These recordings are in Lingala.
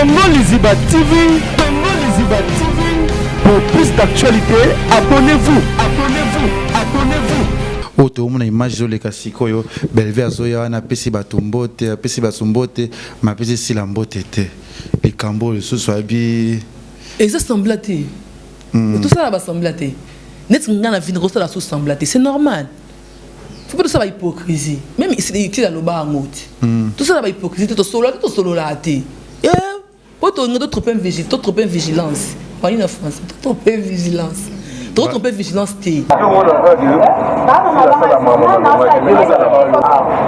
Congo Liziba TV, Congo Liziba TV. Pour plus d'actualités, abonnez-vous, abonnez-vous, abonnez-vous. Oyo toomona image ezoleka sikoyo, Bellevue azoya wana, apesi bato mbote, apesi bato mbote, ma apesi Sila mbote te. Likambo oyo lisusu abi Eza semblant te. Tosala ba semblant te. Neti nga na vie nakosala so semblant te, c'est normal. Faut pas tosala ba hypocrisie. Même ici aloba yango te. Tosala ba hypocrisie te, tosolola te, tosolola te. Eh, po tolinga totrompe vigilance, totrompe vigilance. Wani na français, totrompe vigilance. Totrompe vigilance te.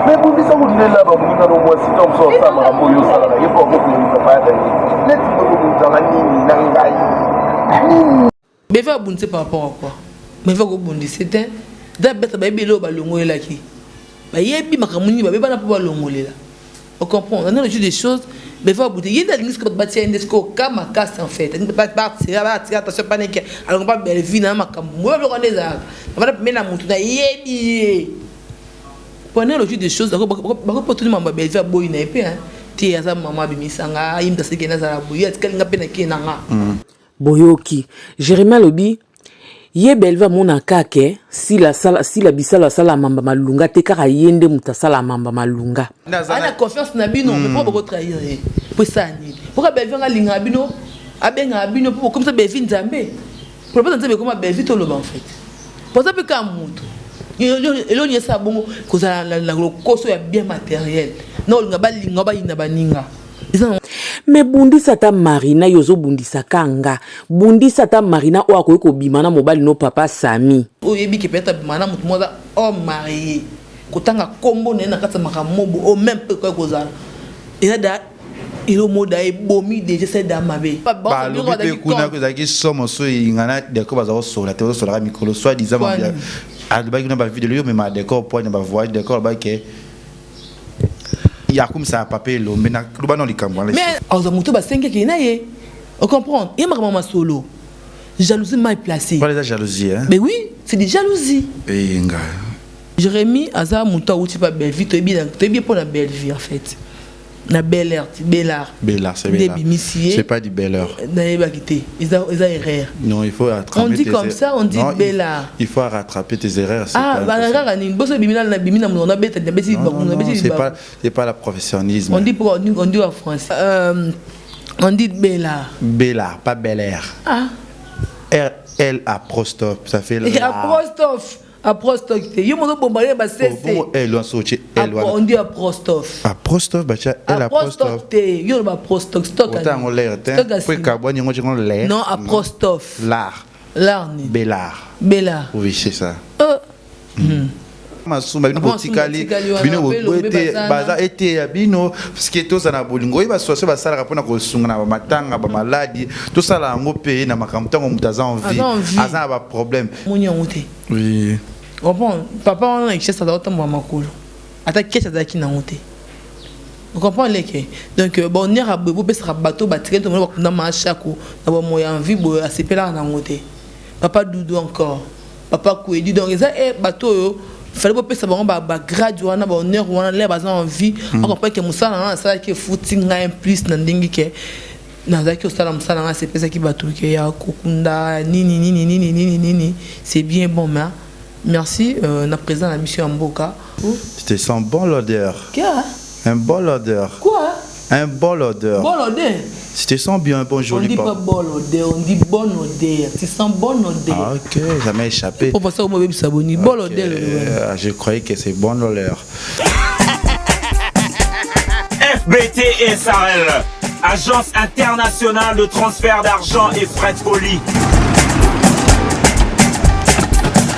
Mais bundisa kolela bamoninga no mwasi to mosu osala makambo oyo osalaka ye mpo akobundisa payata ye neti bokobundisanga nini na ngai nini? Beve abundise par rapport à quoi? Beve akobundise te. Da beta bayebi eloko balongolelaki. Bayebi makambo nini babebana mpo balongolela. On comprend. Dans le jeu des choses, Beve abundise. Ye nde alingi sikoyo bato batia ye nde sikoyo ka makasi en fait. Alingi batira batira attention paneke. Alongo pa Bellevue na makambo. Moyo biloko nde ezalaka. Bavanda pembeni na motu nayebi ye. Pendant le jeu des choses, bakopotuni mambo ya Bellevue aboyi na ye mpe te, aza mama abimisanga ye moto asekeli nazala boye, atikali nga mpe nakie na nga. Boyoki Jeremie alobi ye Bellevue amonaka ke Sila asala Sila bisalo asala mamba malunga te, kaka ye nde moto asala mamba malunga. Aza na confiance na bino, mais pourquoi boko trahir ye? Po esala nini? Pourquoi Bellevue anga alingaka bino, abengaka bino po bokomisa Bellevue Nzambe? Propose Nzambe ekoma Bellevue toloba en fait. Po aza pe kaka moto. Eloko nini esala bongo kozala na lokoso ya bien matériel na olinga balinga bayina baninga. Mais bundisa ata Marina, yo ozobundisa ka nga, bundisa ata Marina oyo akoki kobima na mobali no papa Sami. Oyebi ke peut-être abima na moto moko aza homme marié, kotanga kombo na ye na kati ya makambo mobo oyo même mpe ekoki kozala eza da eloko moko da ebomi deja esali da mabe. Balobi mpe kuna ezalaki somo so elinga na decor baza kosola te, bazosolaka mikolo soit disant alobaki kuna bavideo yo omema decor poigne bavoyage decor alobaki ke akumisaka papa Elombe na loba na likambo wana. Mais azwa moto basengeki na ye, ocomprendre ye makambo masolo jalousie mal placée. Voilà, eza jalousie, hein? Mais oui, c'est des jalousies. Eyenga. Jérémie aza moto awuti pa Bellevue, toyebi toyebi mpo na Bellevue en fait. Na Bel Air, Bellar. Bellar, c'est Bellar. Ebimisi ye. C'est pas du Bel Air. Nayebaki te. Eza eza erreur. Non, il faut rattraper. On dit comme ça, on dit non, Bellar. Il faut rattraper tes erreurs. Ah, ba kaka nini? Boso bimina na bimina mo na beta na beti ba na beti. C'est pas la professionnalisme. On dit pour on dit en français. On dit Bellar. Bellar, pas Bel Air. Ah. R L apostrophe, ça fait la. Apostrophe. Apostrophe te. Yo mozo bomba ba CC. Bongo L wana soki L wana. On dit apostrophe. Apostrophe batia L apostrophe. Te. Yo ba apostrophe stock. Ota yango l'air te. Po ekabwani yango tiko l'air. Non, apostrophe. L'art. L'art ni. Bellar. Bellar. Oui, c'est ça. Masumba bino botikali bino boete baza ete ya bino parce tozala na bolingo oyo basituation basalaka mpona kosunga na bamatanga bamaladi, tosala yango mpe na makambo ntango moto aza en vie, aza na baproblème. Moni yango te. Oui. Comprendre papa wana na Kinshasa aza kotambola makolo, ata kesi azalaki nango te. Comprendre leke, donc bonheur boye bopesaka bato batikali, tomona bakunda maashako na bomoi ya envie boye, asepelaka nango te. Papa Dudu, encore papa Kwedi, donc eza e bato oyo fallait bopesa bango bagrade wana, bahonneur wana lere baza en vie. Acomprendre ke mosala na nga nasalaki efuti ngai plus na ndenge ke nazalaki kosala mosala ngai, asepesaki bato ke ya kokunda nini nini nini nini nini, c'est bien bon. Mais merci na président na biso ya mboka. Tu te sens bon l'odeur. Quoi? Un bon odeur. Quoi? Un bon odeur. Bonne odeur. Tu te sens bien, bon On joli. dit pas bonne odeur, on dit bonne odeur. Tu sens bonne odeur. Ah, ok, ça m'a échappé. Pour ça, on saboni. Bonne odeur. Je croyais que c'est bonne odeur. FBT SARL, agence internationale de transfert d'argent et frais de colis.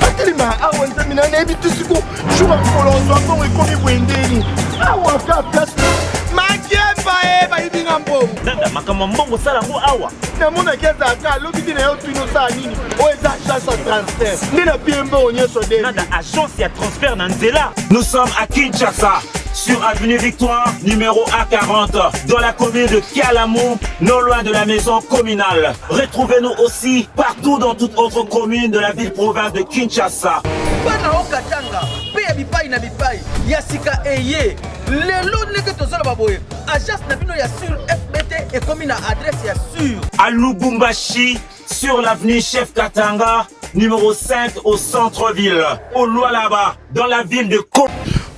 Atelema awa, nzambe na nayebi te siko jour ya mokolo ozwa mbongo ekomi boye ndeni awa ka place makiemba e bayibi nga mbongo. Nanda, makambo ya mbongo osala yango awa. Namonaki ezalaka alobi te na yo tuni osala nini, oyo eza agence ya transfert nde na pie mbongo nyonso de. Nanda, agence ya transfert na nzela. Nous sommes à Kinshasa, sur avenue Victoire, numéro A40, dans la commune de Kalamu, non loin de la maison communale. Retrouvez-nous aussi partout dans toute autre commune de la ville-province de Kinshasa. Bana okatanga mpe ya bipai na bipai ya sika eye lelo ndenge tozoloba boye, agence na bino ya sur FBT. ekomi na adresse ya sur. À Lubumbashi, sur l'avenue Chef Katanga, numéro 5 au centre-ville. Au Lualaba, dans la ville de Ko.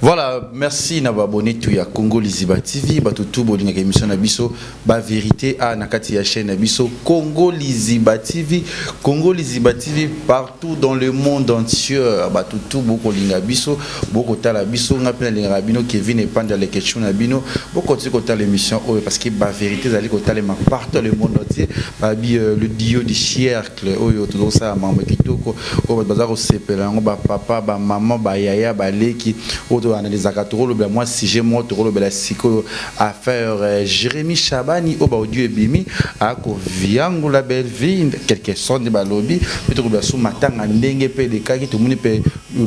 Voilà, merci na ba abonné tout ya Congo Liziba TV, bato tout bolingaka émission na biso ba vérité a na kati ya chaîne na biso Congo Liziba TV, Congo Liziba TV partout dans le monde entier, bato tout bokolinga biso, bokotala biso nga pe nalingaka bino Kevin Epanda le question na bino, bokontinue kotala émission oyo parce que ba vérité ezali kotalema partout dans le monde entier, babi le duo du siècle oyo tozosala mambo kitoko oyo bato baza kosepela yango ba papa, ba maman, ba yaya, ba leki oyo toanalizaka tokolobela mwa sujet moko tokolobela sikoyo affaire Jérémy Chabani oyo ba audio ebimi akoviangula Belleville quelque sorte nde balobi mpe tokolobela su matanga ndenge mpe elekaki tomoni mpe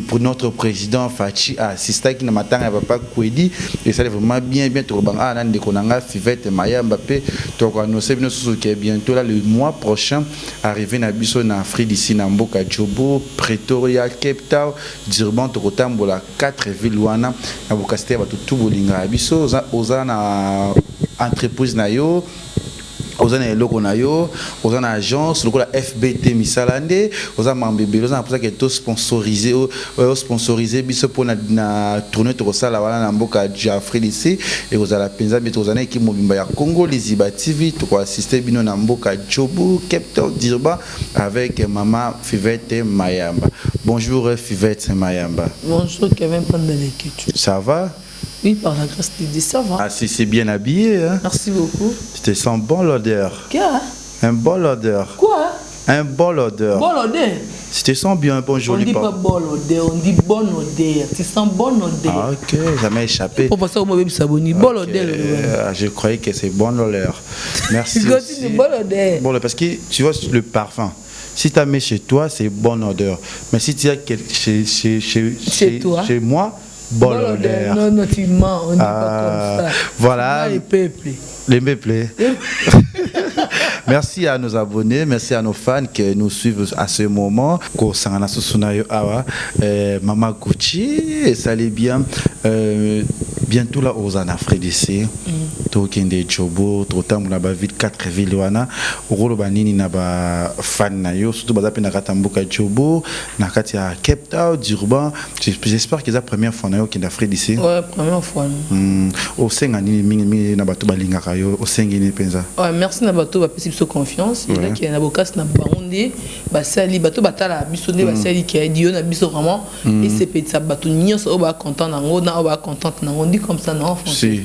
pour notre président Fatshi assistaki na matanga ya papa Kwedi esali vraiment bien bien tokobanga na ndeko na nga Fivette Mayamba mpe tokoannonce bino susu ke bientôt là le mois prochain arrivé na biso na Afrique d'ici na mboka Joburg, Pretoria, Cape Town, Durban tokotambola 4 villes wana na bokasi te bato tu bolingaka biso oza na entreprise na yo oza na eloko na yo oza na agence lokola FBT misala nde oza mambo ebele oza na mposa ke to sponsoriser osponsoriser biso mpona na tournée tokosala wana na mboka ya Afrique d'ici ekozala mpenza mpe tokozala na équipe mobimba ya Congo Liziba TV tokoassiste bino na mboka Joburg, Cape Town, Durban avec mama Fivette Mayamba. Bonjour Fivette Mayamba. Bonjour Kevin Pandaleketu. Ça va? Oui, par la grâce de Dieu, ça va. Ah, si, c'est bien habillé. Hein? Merci beaucoup. Tu te sens bon l'odeur. Quoi? Un bon odeur. Quoi? Un bon odeur. Bon odeur. Tu te sens bien, bon joli. On dit pas bon odeur, on dit bonne odeur. Tu sens bonne odeur. Ah, ok, ça m'a échappé. Pour ça, moi, saboni. Bon odeur. Je croyais que c'est bonne odeur. Merci. Continue, bonne odeur. Bon, parce que tu vois, le parfum. Si tu as mis chez toi, c'est bonne odeur. Mais si tu as chez toi, chez moi, bonne odeur. Non, non, tu mens, on dit pas comme ça. Voilà. Les peuples. Les peuples. Merci à nos abonnés, merci à nos fans qui nous suivent à ce moment. Mama Gucci, ça allait bien. Bientôt là, aux Afrique d'ici. Tokende Joburg, totambola ba ville 4 villes wana. Okoloba nini na ba fan na yo, surtout baza pe na kati ya mboka Joburg, na kati ya Cape Town, Durban. J'espère que c'est la première fois na yo kende Afrique d'ici. Ouais, première fois. Osenga nini mingi mingi na bato balingaka yo, osengi nini penza? Ouais, merci na bato ba pesi biso confiance. Il y a na bokas na bango nde basali bato batala biso nde basali ki dio na biso vraiment et c'est petit ça bato nyonso oyo ba content nango na oyo ba contente nango, on dit comme ça non en français. Si.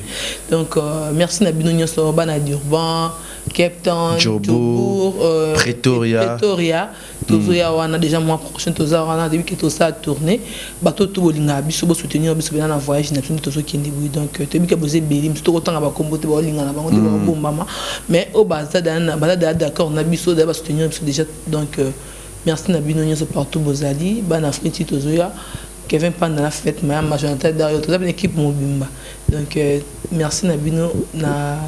Donc merci na bino nyonso bana Durban, Cape Town, Joburg, Pretoria. Pretoria. Tozoya wana déjà mois prochain toza wana depuis que tosa tourner bato to bolinga biso bo soutenir biso na voyage na biso tozo kende boye. Donc toyebi ke boze beli biso tokotanga ba kombo te ba linga na bango te ba bombama mais o baza na baza d'accord na biso da ba soutenir biso déjà. Donc merci na bino nyonso partout bozali bana Afrique tozoya Kevin Panda la fête Mayamba Jonathan Dario toza une équipe mobimba. Donc merci na bino na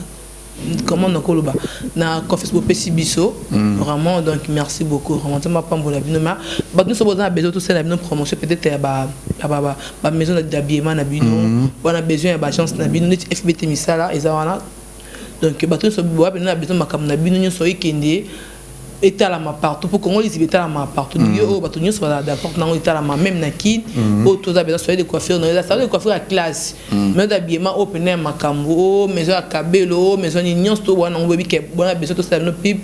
comment on koloba na confiance bopesi biso vraiment. Donc merci beaucoup vraiment tama pambola bino ma bato nyonso boza na besoin tosala bino promotion peut-être ya ba ba ba maison d'habillement na bino wana besoin ya ba agence na bino neti FBT misala eza wana. Donc bato nyonso boza na besoin makambo na bino nyonso ekende etalama partout pour Congo les etalama partout yo bato nyonso baza d'accord nango etalama même na Kin oyo toza besoin soyez de coiffure na salon de coiffure ya classe mais d'habillement open air makambo maison ya kabelo maison ni nyonso to wana ngo bike bona besoin tosala bino pub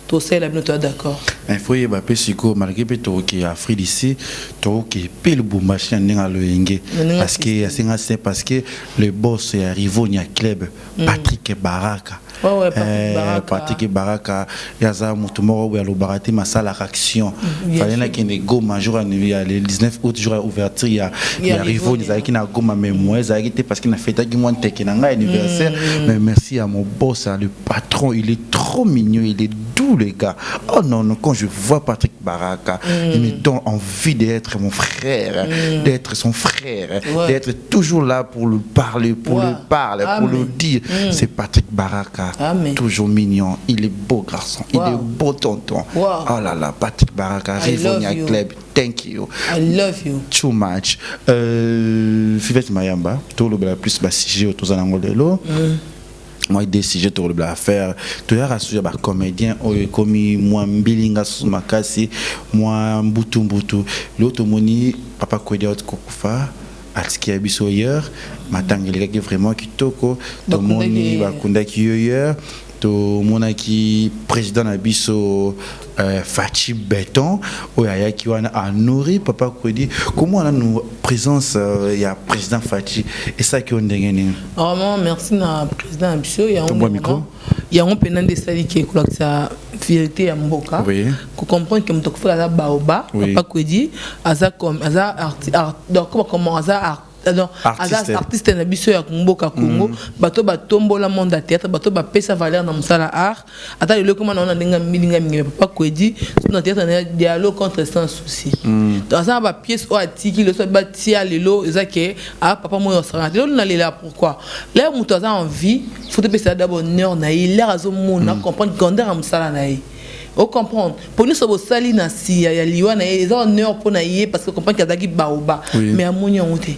tosala bino toza d'accord. Il faut yeba pe siko malgré pe tokoki Afrique d'ici tokoki pe Lubumbashi na ndenge aloyenge parce que asenga c'est parce que le boss ya Rivonia Club Patrick Baraka. Ouais, ouais, Patrick Baraka. Patrick Baraka, yaza mutu moko ya lobaka te masala action. Fallait na kende Goma jour ya le 19 août jour ya ouverture ya ya Rivonia ezalaki na Goma mais moi ezalaki te parce que na fêtaki moi nteke na ngai anniversaire. Mais merci à mon boss, le patron, il est trop mignon, il est doux les gars. Oh non non, quand je vois Patrick Baraka, il me donne envie d'être mon frère, d'être son frère, d'être toujours là pour le parler, pour le parler, pour le dire. C'est Patrick Baraka. Amen. Toujours mignon, il est beau garçon, il est beau tonton. Wow. Oh là là, Patrick Baraka, Rivonia Club, thank you. I love you. Too much. Fivette Mayamba, tout le plus bas sujet autour de lelo. Mwa deux sujets tokolobela affaire toyaka susu ya bacomédien oyo ekomi mwa mbilinga susu makasi, mwa mbutu mbutu. Lelo tomoni papa Kwedi auti kokufa, atiki ya biso hier. Matanga elekaki vraiment kitoko, tomoni bakundaki yo hier. Tomonaki président na biso Fatshi Béton oyo ayaki wana anouri papa Kwedi. Komona nanu présence ya président Fatshi esalaki yo ndenge nini? Vraiment, merci na président na biso. Tombwa micro. Yango mpena nde esaliki ekolakisa fierté ya mboka, kocomprendre ke moto akufaka aza baoba. Papa Kwedi aza comme aza donc comment aza donc aza artiste na biso ya mboka Congo. Bato batombola monde ya théâtre, bato bapesa valeur na mosala art. Ata lelo ekoma na ndenge milinga mingi, papa Kwedi na théâtre na dialogue contre sans souci. Donc aza na bapièce oyo atiki lelo, so batia lelo eza ke a papa moyo osaka lelo nalela. Pourquoi? Lelo moto aza en vie, faut topesa d'abord honneur na ye. Lere azomona, comprendre grandeur ya mosala na ye, ocomprendre mpo nyonso bosali na siya ya liwa na ye eza honneur mpo na ye, parce que comprendre ke azalaki baoba, mais amoni yango te.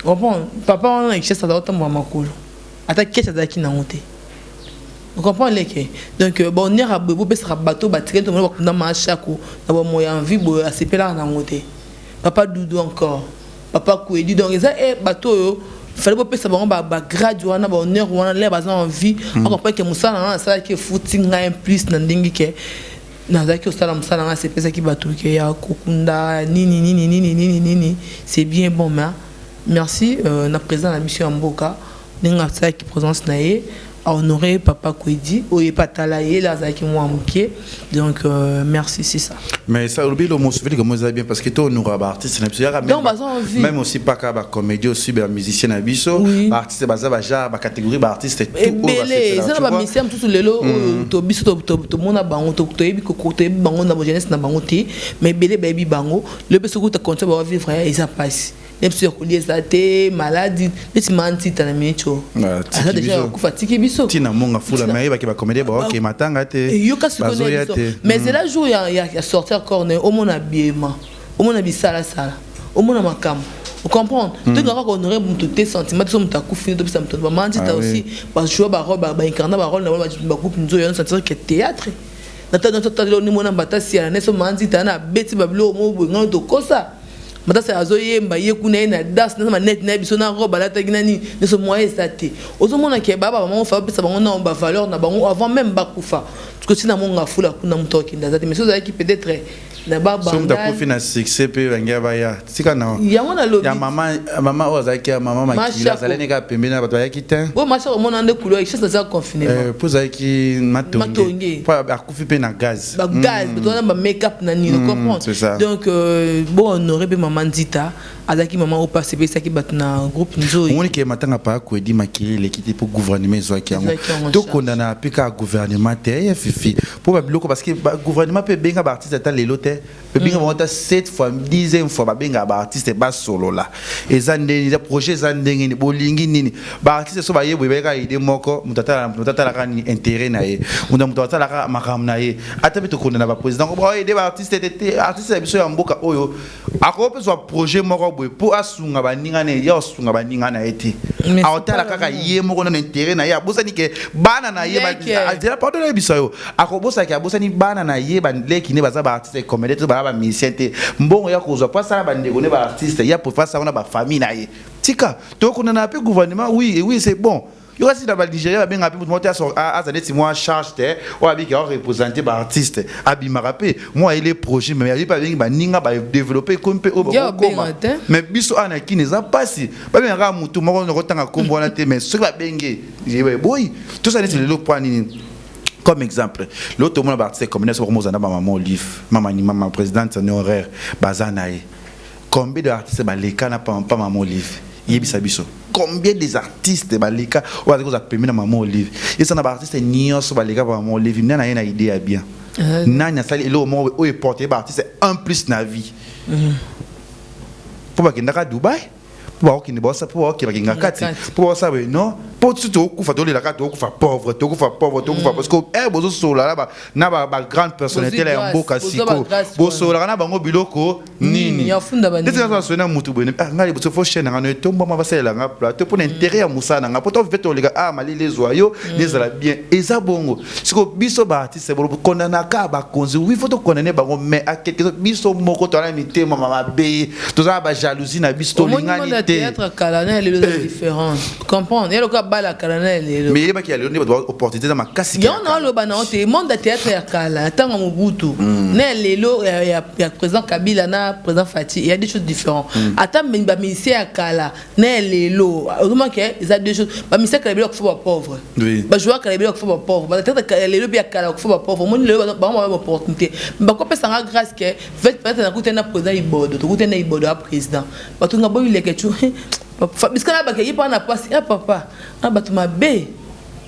Comprendre, papa wana na Kinshasa aza kotambola makolo, ata kesi azalaki nango te. Comprendre leke, donc bahonneur ya boye bopesaka bato batikali. Tomona bakunda Mashako na bomoi ya envie boye, asepelaka nango te. Papa Dudu, encore papa Kwedi, donc eza bato oyo fallait bopesa bango bagrade wana, bahonneur wana lere baza en vie. Acomprendre ke mosala na nga nasalaki efuti ngai plus na ndenge ke nazalaki kosala mosala ngai, asepesaki bato ke ya kokunda nini nini nini nini nini. C'est bien bon, mais merci na président na biso ya mboka ndenge asalaki présence na ye ahonoré papa Kwedi oyo epe atala ye la azalaki mwa moke. Donc merci, c'est ça. Mais ça olobi lo mosufeli comme eza bien, parce que tohonorer baartiste na biso yaka. Donc, baza en vie. Même aussi paka bacomédie aussi, bamusicien na biso. Baartiste baza bagenre, bacatégorie baartiste tout oyo ebele basepelaka, eza na tu vois. Bamisia mosusu lelo oyo to biso tomona bango, toyebi toyebi bango na bojeunesse na bango te, mais ebele bayebi bango lelo mpe. Soki uta konti bawa vivre ya eza mpasi ne biso ya kolia eza te, maladi neti mantita na miniti oyo Ah, aza tiki déjà biso. akufa, atiki biso. Ntina monga fula, mais ayebaki bacomédie baoke matanga te. Yoka sikoyo bazoya biso te. Mais zela jour ya sortir corne, omona biema, omona bisalasala, omona makambo, ocomprendre. Tongaka kohonorer moto te sentiment te. So moto akufi, topesa moto bamantita. Ah oui. Aussi bajoua barole, baincarna barole na bango, bagroupe nzoyo yango sentir ke théâtre natatalo nimona batasi ya neso manzita na abeti babiloko mo boye ngano tokosa. Matasi azoyemba ye kuna, ye na danse na manete na ye, biso na robe alataki na nini nyonso moye eza te. Ozomona ke baba bango fa bapesa bango na bavaleur na bango avant même bakufa. Kotina monga fula kuna, moto akende aza te, mais so ozalaki peut-être na So moto babanda akufi na succès mpe bangi baya tika na yango nalobi. Ya mama, mama oyo azalaki ya mama Makila. Mashako. Azalaki kaka pembeni na bato, bayaki te. Bo masha komona nde couleur Kinshasa eza confinement. Mpo ezalaki matonge. Matonge. Mpo akufi mpe na gaz. Bagaz, bato wana bamake-up na nini, comprendre. C'est ça. Donc bo honorer mpe mama Nzita, azalaki mama oyo pasi epesaki bato na groupe Nzoi. Omoni ke matanga pa Kwedi, makili eleki te mpo gouvernement ezwaki yango. Ezwaki yango. Tokondana mpe kaka gouvernement te ye fifi mpo babiloko, parce que gouvernement mpe ebenga baartiste ata lelo te, ebenga bango ata 7 fois, 10e fois. Babengaka baartiste, basolola eza ndenge eza projet, eza ndenge nini, bolingi nini. Baartiste so baye boye, bayeka idée moko, moto atalaka nini, intérêt na ye, moto atalaka makambo na ye. Ata mpe tokondana baprésident baide baartiste te te. Artiste ya biso ya mboka oyo akoki mpe zwa projet moko boye mpo asunga baninga na ye, ya asunga baninga na ye te. Mais c'est Aotala pas kaka le ye moko nano intérêt na ye, abosani ke bana na ye Leke. Azela, pardon, nayebisa yo, akobosaki, abosani bana na ye, baleki ne baza baartiste comédien te, baza bamusicien te. Mbongo ya kozwa mpo asala bandeko ne baartiste ya po asala na bafamille na ye. Tika tokondana mpe gouvernement, oui et oui, c'est bon. Yo kasi na banigéria babengaka mpe moto moko te aza neti mwa charge te oyo abiki aoreprésente baartiste, abimaka mpe mwa ayele projet, mais ayebi mpe abengi baninga badéveloppe ekomi mpe oyo Ya bakokoma. obenga te. Mais biso awa na Kini eza mpasi, babengaka kaka motu moko nakotanga nkombo wana te, mais soki babenge boyi tosala neti lelo mpo nini. Comme exemple, lelo tomona baartiste comédien so bakomozala na bamama Olive, mama ni mama présidente honoraire baza na ye. Combien de artistes baleka na pa mama Olive? Yebisa biso combien des artistes baleka oyo azali kozala pembeni na mama Olive. Eza na baartiste nyonso baleka pa mama Olive, nani aye na idée ya bien? Nani asali eloko moko oyo eporte baartiste un plus na vie? Mpo bakendaka Dubai, mpo bakokende baosa, mpo bakokende bakenga kati, mpo baosala boye non. Mpo ti tokokufa, tolelaka, tokokufa pauvre, tokokufa pauvre, tokokufa, parce que ere bozosolola na bagrande personnalité ya mboka sikoyo, bosololaka na bango biloko nini? Ndeti naza na mutu boye, ngai liboso fo chaîne nanga no etombama, basalela nga plateau mpona intérêt ya mosala na nga, mpo tovive toleka a malili ezwa yo nezala bien. Eza bongo. Sikoyo biso baartiste kondanaka bakonzi, oui, faut tokondane bango, mais a quelque biso moko toza na mitema mabe, toza na bajalousie na biso, tolingani te. Théâtre kala na lelo eza différence, comprendre ya lokola bala kala na lelo. Mais yebaki ya lelo nde bato opportunité eza makasi. Yango na oloba na te, monde ya théâtre ya kala, ntango ya Mobutu na ya lelo ya président Kabila na président Fatshi, il y a des choses différentes. Ata bamusicien ya kala na ya lelo, ozomaki eza deux choses. Bamusicien kala ebele bakufa bapauvre, bajoueur kala ebele bakufa bapauvre, bathéâtre ya lelo mpe ya kala bakufa bapauvre. Omoni lelo bango baba opportunité, bakopesanga grâce ke peut-être nakutani na président Ibodo, tokutani na Ibodo ya président, bato nga boyileke tu bisika na bake ye mpa na pasi ya papa na bato mabe.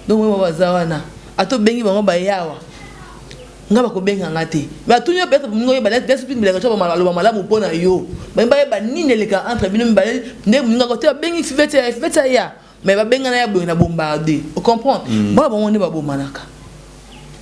Donc oyo baza wana, ata obengi bango bayawa, nga bakobenganga te. Mais atuni yo, peut-être moninga oyeba bilaka to aloba malamu mpo na yo, baye bayeba nini eleka entre bino mibale. Nde moninga te babengi Fivete ya Fivete ya, mais babengana ya boye na bombarde, ocomprendre? Bona bango nde babomanaka,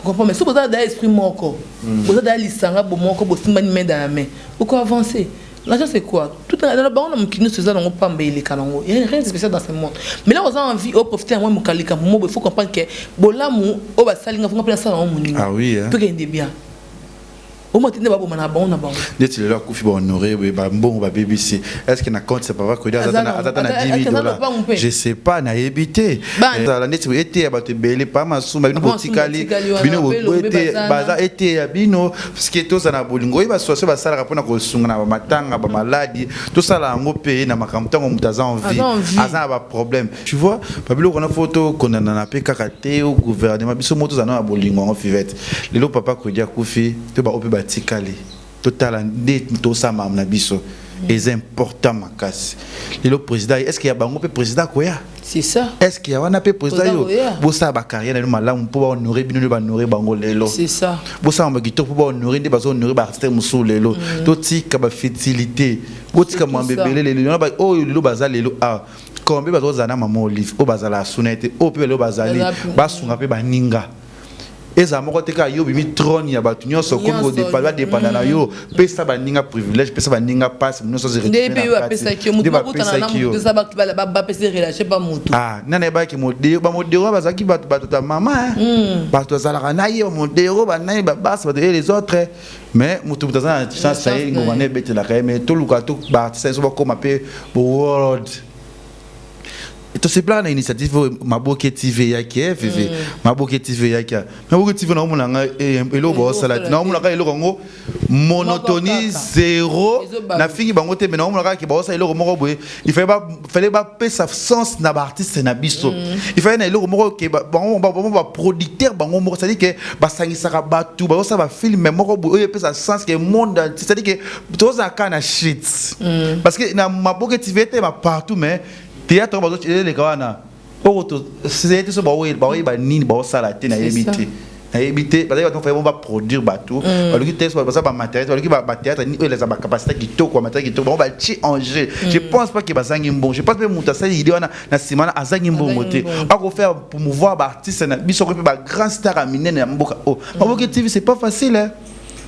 comprendre? Mais soki boza da esprit moko, boza da lisanga bo moko, bosimbani main dans la main, boko avancer. L'argent, c'est quoi? Tout dans bango na mokili nyonso eza nango pamba, eleka nango. Il y a rien de spécial dans ce monde. Mais là oza envie oprofiter yango mokalika mo, il faut comprendre que bolamu oyo basalinga, fonga mpe nasala yango moninga. Ah oui, hein? Tokende bien, omwa te nde baboma na bango na bango. Neti lelo akufi, bahonore bambongo babebisi. Est ce que na compte ya papa Kodi aza ata na 10 000 $? Je sais pas, nayebi te. Ezala neti eteya bato ebele pa Masumba, bino botikali, bino ete baza eteya bino, parce que tozala na bolingo. Oyo basituation basalaka mpona kosunga na bamatanga, bamaladi, tosala yango mpe na makambo ntango moto aza en vie, aza na baproblème, tu vois? Babiloko wana fo tokondana mpe kaka te o gouvernement, biso moko tozala na bolingo yango. Fivete, lelo papa Kodi akufi, to baoyo mpe batikali, totala nde tosala na biso, eza important makasi. Lelo président, est ce que ya bango mpe président akoya? C'est ça. Est ce que ya wana mpe président? Yo bosala bacarrière na bino malamu mpo bahonore bino nde bahonore bango lelo. C'est ça. Bosala bakitoko mpo bahonore nde bazohonore baartiste mosusu lelo. Totika bafutilité, botika mwambe ebele lelo. Oyo lelo baza lelo awa, kombe bazozala na mama Olive oyo bazala asuna ete oyo mpe lelo bazali basunga mpe baninga. Ezala moko te kaka yo obimi trône ya bato nyonso, komi badépenda na yo. Pesa baninga privilège, pesa baninga passe nyonso. Nde mpe yo apesaki yo motu, bakutana na motu eza bapesi relâche pa motu. Nani ayebaki bamodero bazalaki bato, bato ya mama, bato bazalaka na ye, bamodero banani, babasi, bato et les autres. Mais motu, moto aza na chance na ye, ngonga na ebetelaka ye. Mais toluka to baartiste nyonso bakóma mpe world. Tosepelaka na initiative oyo Maboke TV eyaki, vv Maboke TV eyaki. Maboke TV, naomona nga eloko baosala te, naomonaka eloko yango monotonie zéro. Nafingi bango te, mais naomona kaka ke baosala eloko moko boye. Il fallait bapesa sens na baartiste na biso. Il fallait na eloko moko ke bango baproducteur bango moko, c'est-à-dire ke basangisaka bato, bazosala bafilm moko boye oyo epesa sens ke monde, c'est-à-dire ke tozala kaka na shit, parce que na Maboke TV etema partout, mais théâtre bazoeleka wana oyo te so baoyeba nini baosala te. Nayebi te, nayebi te. Bazali bato faye baproduire, bato baluki te, baza bamatériel, baluki bathéâtre oyo eza bacapacité kitoko, bamatériel kitoko, bango batie en jeu. Je pense pas ke bazangi mbongo. Je pense mpe moto asali idée wana na nsima wana azangi mbongo te. Akofaire promouvoir baartiste na biso mpe bagrand star ya minene ya mboka oyo. Maboke TV, c'est pas facile, hein?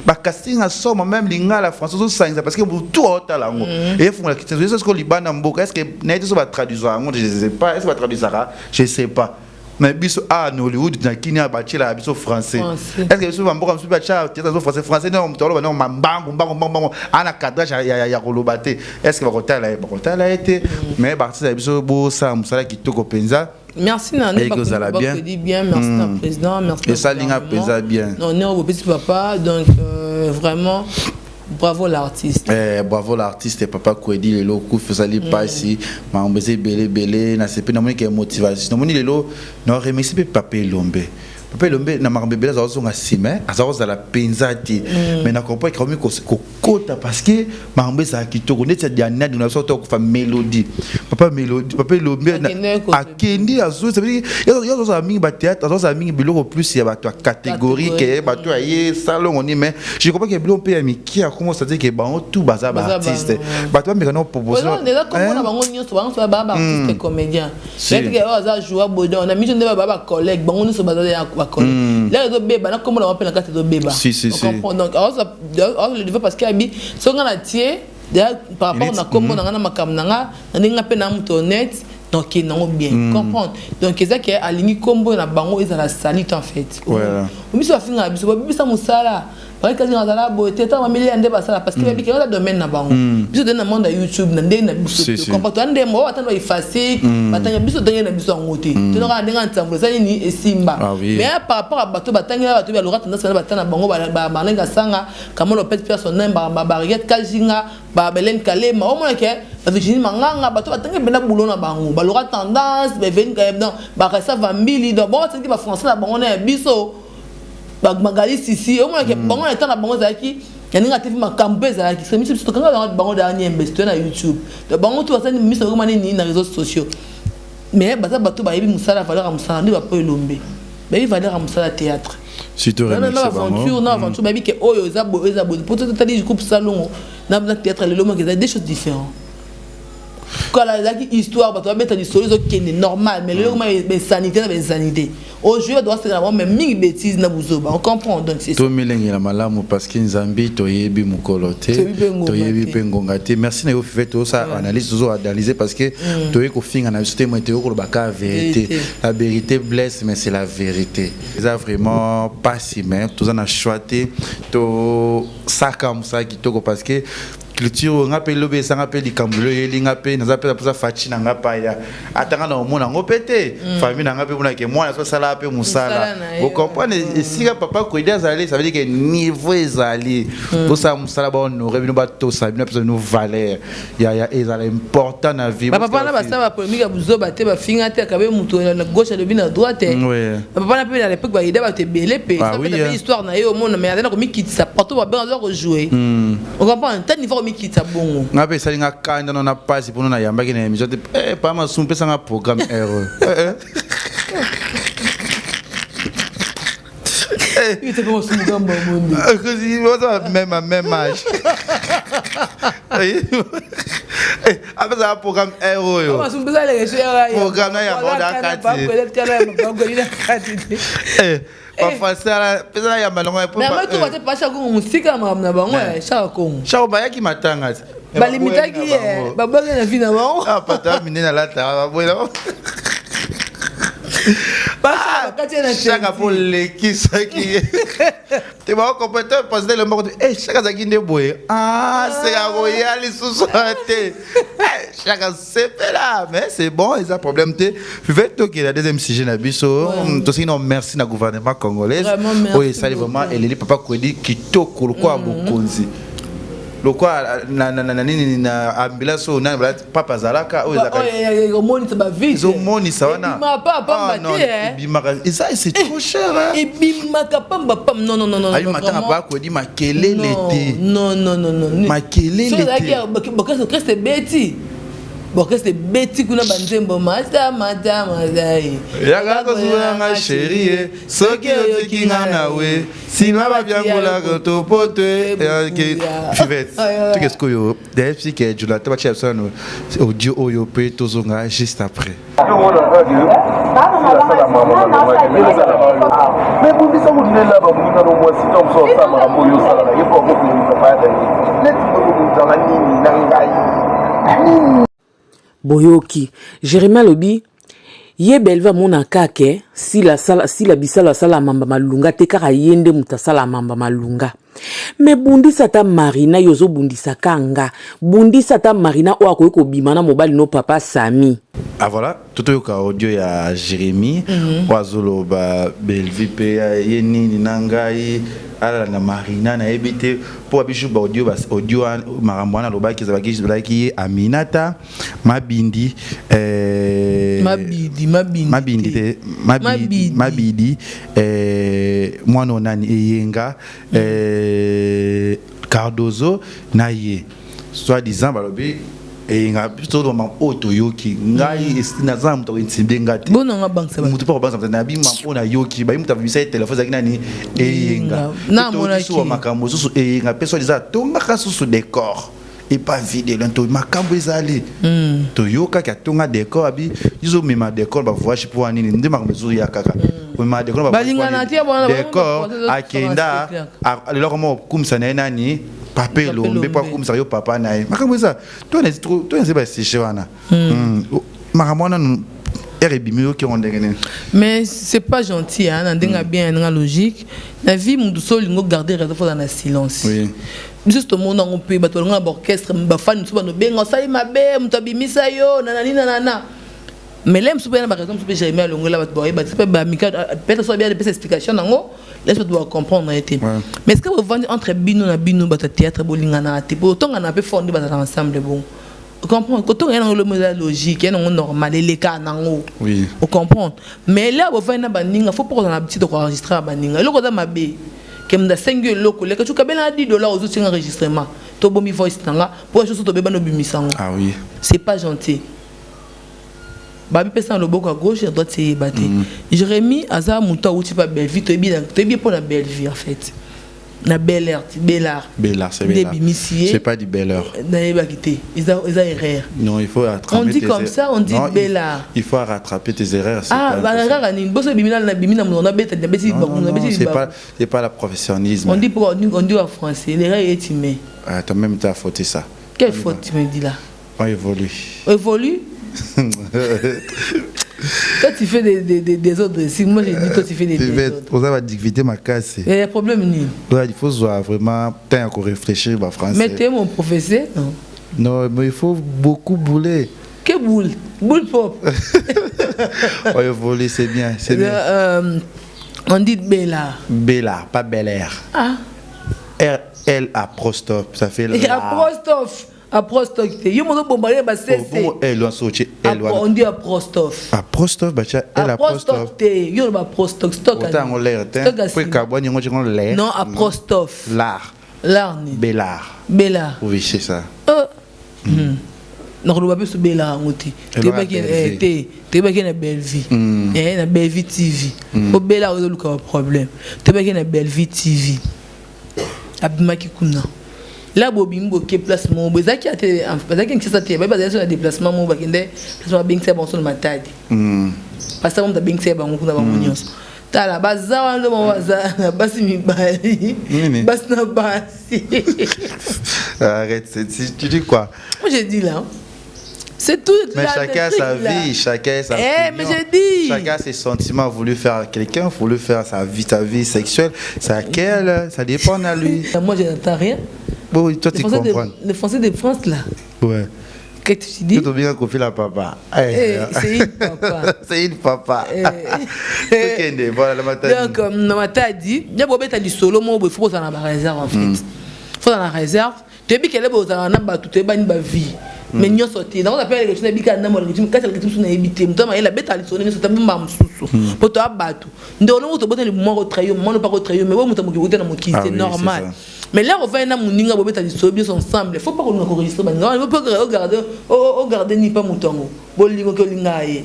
Bacasting asoma, même lingala, français ozosangisa, parce que butu aotala yango efungola kitenge eza sikoyo libanda mboka. Est ce que naye te so batraduisaka yango? Je sais pas, est ce que batraduisaka? Je sais pas. Mais biso a na Hollywood, na kini batielaka biso français. Est ce que biso bamboka mosusu batia théâtre so français, français nde moto aloba ndenge mambangu mbangu mbangu mbangu, ana cadrage ya koloba te. Est ce que bakotala ye? Bakotala ye te. Mais baartiste ya biso bosala mosala kitoko mpenza. Merci na nde bien. Bien, merci na président, merci. Esalinga mpenza bien. Non, ne petit papa, donc vraiment bravo l'artiste. Eh, bravo l'artiste papa Kwedi. Lelo kufi, osali mpasi, makambo eza ebele ebele. Nasepe, namoni ke motivation, namoni lelo na remercie mpe papa Elombe. Papa Elombe na makambo ebele aza kozonga nsima, aza kozala mpenza te, mais na comprendre kaomi kokota parce que makambo ezala kitoko neti ya Diana na biso tokufa mélodie. Papa mélodie, papa Elombe akendi azo, ça veut dire yo azozala mingi ba théâtre, azozala mingi biloko plus ya bato ya catégorie ke bato ya ye salongo ni. Mais je comprends que biloko mpe ya mike akoma, c'est-à-dire que bango tout baza ba artiste, bato bameka na proposition. Eza komona bango nyonso, bango nyonso ba artiste comédien. Peut-être que oyo aza joueur boye, donc na miso nde ba collègue, bango nyonso baza ya ba collègue. Là ezobeba na komona bango mpe na kati ezobeba. Si, si, si. Donc aoza le devant parce que abi soki nga na tie déjà par rapport na kombo na nga na makambo na nga na ndenge nga mpe na moto honnête, donc nango bien comprendre. Donc eza ke alingi kombo na bango ezala salite en fait. Biso bafingaka biso, babibisa mosala bakasi azala boye te, ntango bamilia nde basala parce que babiki eza domaine na bango. Biso toye na monde ya YouTube na ndenge na biso comprend, toya nde mo batanga baefase, batanga biso ndenge na biso yango te, tonaka ndenge ya ntango eza nini esimba. Mais par rapport à bato batangela, bato baloka tendance na batanga bango, Marlene Kasanga, Kamo Lopez, Pierre Sonem, Bariette Kajinga, Babelen Kalema, omona ke Bavirginie Manganga, bato batangi mpena boulot na bango, baloka tendance, Baresa Vambili. Donc bango batangi bafrançais na bango na ya biso, Magali Sisi, omonake bango na etat na bango ezalaki ya ndenge atefi makambo mpe ezalaki so. Miso biso tokanga bango dernier mbesi, toye na YouTube. Donc bango to basali miso bakoma nini na réseaux sociaux, mais baza bato bayebi mosala, valeur ya mosala nde bapo Elombe bayebi valeur ya mosala théâtre. Surtout na aventure, na aventure bayebi ke oyo eza boye, eza boye po totali groupe Salongo na théâtre lelo moko eza deux choses différentes. Kala ezalaki histoire, bato babeta lisolo, ezokende normal, mais lelo koma bainsanité na bainsanité ojouer, bato basengela bango, mais mingi bêtise na buzoba, on comprend. Donc c'est Tomilengela malamu parce que Nzambe toyebi mokolo te, toyebi mpe ngonga te. Merci na yo Fife, tozosa analyse, tozo analyser parce que toyebi kofinga na biso te, moye toyebi koloba ka vérité. La vérité blesse, mais c'est la vérité. Eza vraiment pasi, mais toza na choix te, tosaka mosala kitoko parce que culture nga mpe lobi esanga mpe likambo lelo oyeli nga mpe naza mpe mposa faci na nga paya ata nga na omona yango mpe te, famille na nga mpe monake mwana so asala mpe mosala. Bocomprendre esika papa Kwedi azali, ça veut dire que niveau ezali tosala mosala, bahonore bino, batosa bino, apesa bino valeur ya ezala important na vie. Bapapa na basala bapolémique ya buzoba te, bafinga te, akabe moto na gauche, alobi na droite. Bapapa na mpe na l'époque bayeda bato ebele mpe histoire na ye omona, mais aza na komikitisa partout, babenga aza kojouer, ocomprendre ta niveau komikitisa bongo. Nga mpe esali nga kanda no na pasi mpona nayambaki na émission te. Pa masumu mpesanga programme heureux. Ite mpe masumu gamba monde. Même même âge apesaka programme heure oyo. Masumu mpesa alekesi. Programme na yamba oda kati bafrançais pesa na yamba nango. Mais te pa Kongo mosika na makambo na bango ya Chaka Kongo. Chaka bayaki matanga te. Balimitaki ye, babwaki na vie na bango. Pata minene alata baboyela. Chaka mpo lekisaki ye te, bakokomprendre te. Président Elombe te, Chaka azalaki nde boye, seka koya lisusu te. Chaka sepela, mais c'est bon, eza problème te. Five, tokela deuxième sujet na biso. Tosengi na merci na gouvernement congolaise oyo esali vraiment eleli papa Kwedi kitoko lokola bokonzi, lokola na nini na ambulance oyo nani papa azalaka oyo. Omonisa bavie. Ezomonisa wana. Pamba te. Ebimaka eza, c'est trop cher. Ebimaka pamba pamba, non, non, non. Ayi matanga papa Kwedi, makelele te. Non, non, non, non. Makelele te. Orchestre ebeti, orchestre ebeti kuna banzembo mata mata mazai. Yaka kozwanga chérie, soki otiki nga na we nsima babiangolaka topoto. Fivete, toke sikoyo d'ailleurs sike Jonathan batia biso nano audio oyo mpe tozonga juste après. Mais bundisa kolela bamoninga no mwasi to mosu osala makambo oyo osalaka ye mpo akokongisa paya neti bokomutanga nini na ngai nini. Boyoki Jérémi alobi ye Belve amonaka ke Sila sila bisalo asala mamba malunga te, kaka ye nde moto asala mamba malunga. Me bundisa ata Marina, yo ozobundisa ka nga, bundisa ata Marina oyo akoki kobima na mobali no papa Sami. Ah voilà, totoyoka audio ya Jérémi oyo azoloba Belvi mpe ye nini na ngai alala na Marina, nayebi te mpo babisu baaudio audio makambo wana alobaki ezalaki ye Aminata Mabindi. Mabidi, Mabindi. Mabindi te. Mabidi, Mabidi eh, mwana oyo nani Eyenga eh, Cardozo na ye soit disant balobi eyenga biso toloba oyo toyoki ngai mm. naza na moto akointimide nga te moto mpo akobangisa moto nabima mpo nayoki bayi moto abimisa ye telefone ezalaki nani eyenga toyoki makambo mosusu eyenga mpe soit disant atongaka susu décor epa vide to makambo ezali mm. toyokaki atonga décor abi izomema décor bavoyage mpo ya nini nde makambo ezoya kaka mm. komema décor décor akenda lelo akoma kokumisa na ye nani papa elombe mpo akumisaka yo papa na ye makambo eza to eza basujet wana mm. makambo wana ere ebimi yoki yango ndenge nini? Mais c'est pas gentil hein, na ndenge bien na logique na vie mutu so olingo garder raison faut na silence. Oui. Biso tomona yango mpe bato balinga na baorchestre, bafani mosusu banobenga osali mabe, moto abimisa yo nanani nanana, mais le mosusu mpe na baraison mosusu mpe Jérémi alongola bato bayeba te mpe bamika peut-être so abia epesa explication nango laisse bato bacomprendre ye te. Mais est ce que bovandi entre bino na bino bato ya théâtre, bolingana te, botongana mpe fort nde bazala ensemble bongo? Comprendre kotonga ye nango lomo eza logique, ye nango normal, eleka nango. Ocomprendre, mais là bovandi na baninga, faut mpo kozala na habitude koenregistre na baninga. Eloko eza mabe ke moto asengi yo eloko leka cuka bela na 10 $ ozotinga enregistrement, tobomi voice na nga mpo soso tobebani obimisa yango. Ah oui. C'est pas gentil. Babi pesa na loboko ya gauche, ya droite eyeba te. Jérémi aza moto awuti pa Bellevue, toyebi toyebi mpo na Bellevue en fait, na Bel Air, Belard. Bellard, c'est Bellard. C'est pas du Bel Air. Nayebaki te. Eza erreur. Non, il faut rattraper. On dit comme ça, on dit non, Bellard. Il faut rattraper tes erreurs. Ah, ba erreur nini? Boso bimina na bimina mo na beta na beti ba na beti. C'est pas le professionnalisme. On dit pour on dit en français, l'erreur est humaine. Ah, toi même tu as fauté ça. Quelle faute tu me dis là? On évolue. On évolue. Toi, tu fais des désordres ici. Moi, j'ai dit, toi, tu fais des désordres. Oza badifficulté makasi. Il y a un problème, ni. Il faut vraiment temps à réfléchir ba français. Mais tu es mon professeur, non? Non, mais il faut beaucoup bouler. Que boule? Boule pop. On évolue, c'est bien, c'est bien. On dit Bella. Bella, pas Bel Air. Ah. R L apostrophe, ça fait la. Apostrophe. Apostrophe te, yo mozo bombarder ba cc. Bongo L wana so otie L wana. On dit apostrophe. Apostrophe, batia L apostrophe. Te, yo ba apostrophe stock. Ota yango l'air te po ekabwani yango tiango l'air. Non, apostrophe. L'art. L'art ni. Bellard. Bellard. Oui, c'est ça. Nakoloba mpe so Bellard yango te, toyebaki te, toyebaki na Bellevue, na Bellevue TV po Bellard ozoluka baproblème. Toyebaki na Bellevue TV, abimaki kuna la bobimi boke place moko boye, ezalaki te, bazalaki Kinshasa te, baye bazalaki so na déplacement moko, bakende place moko, babengisa bango so na Matadi, parce que moto abengisa bango kuna, bango nyonso tala baza wana nde bango baza na basi mibali, basi na basi. Arrête, tu dis quoi? Moi j'ai dit là, c'est tout. Mais là, chacun a sa vie, chacun a sa Eh, mais j'ai dit. Chacun a ses sentiments, voulu faire quelqu'un, voulu faire sa vie sexuelle. C'est à quel, ça dépend à lui. Moi, je n'entends rien. Bon, toi, tu comprends. Le français de France, là. Ouais. Qu'est-ce que tu dis? Tu bien confié la papa. Eh, c'est une papa. C'est une papa. Eh. Voilà, la matin. Donc, na Matadi, il y a beaucoup de solo, moi, il faut que la réserve, en fait. Il faut dans la réserve. Tu es bien que na bato toyebani bavie, mais nyonso te nango apela leketi na ebika ndambo leketi kati ya leketi mosusu nayebi te. Moto amayela abeta lisolo nyonso te, bomba mosusu mpo toya bato ndeko ndongo tobotani moko kotrahir mwana mpa kotrahir, mais bo moto ya mokili kote na mokili, c'est normal. Mais l'heure ovandi na moninga, bobeta lisolo biso ensemble, faut pas kolinga koenregistre baninga mpo ogarde ni pa moto yango bolingo ke olinga ye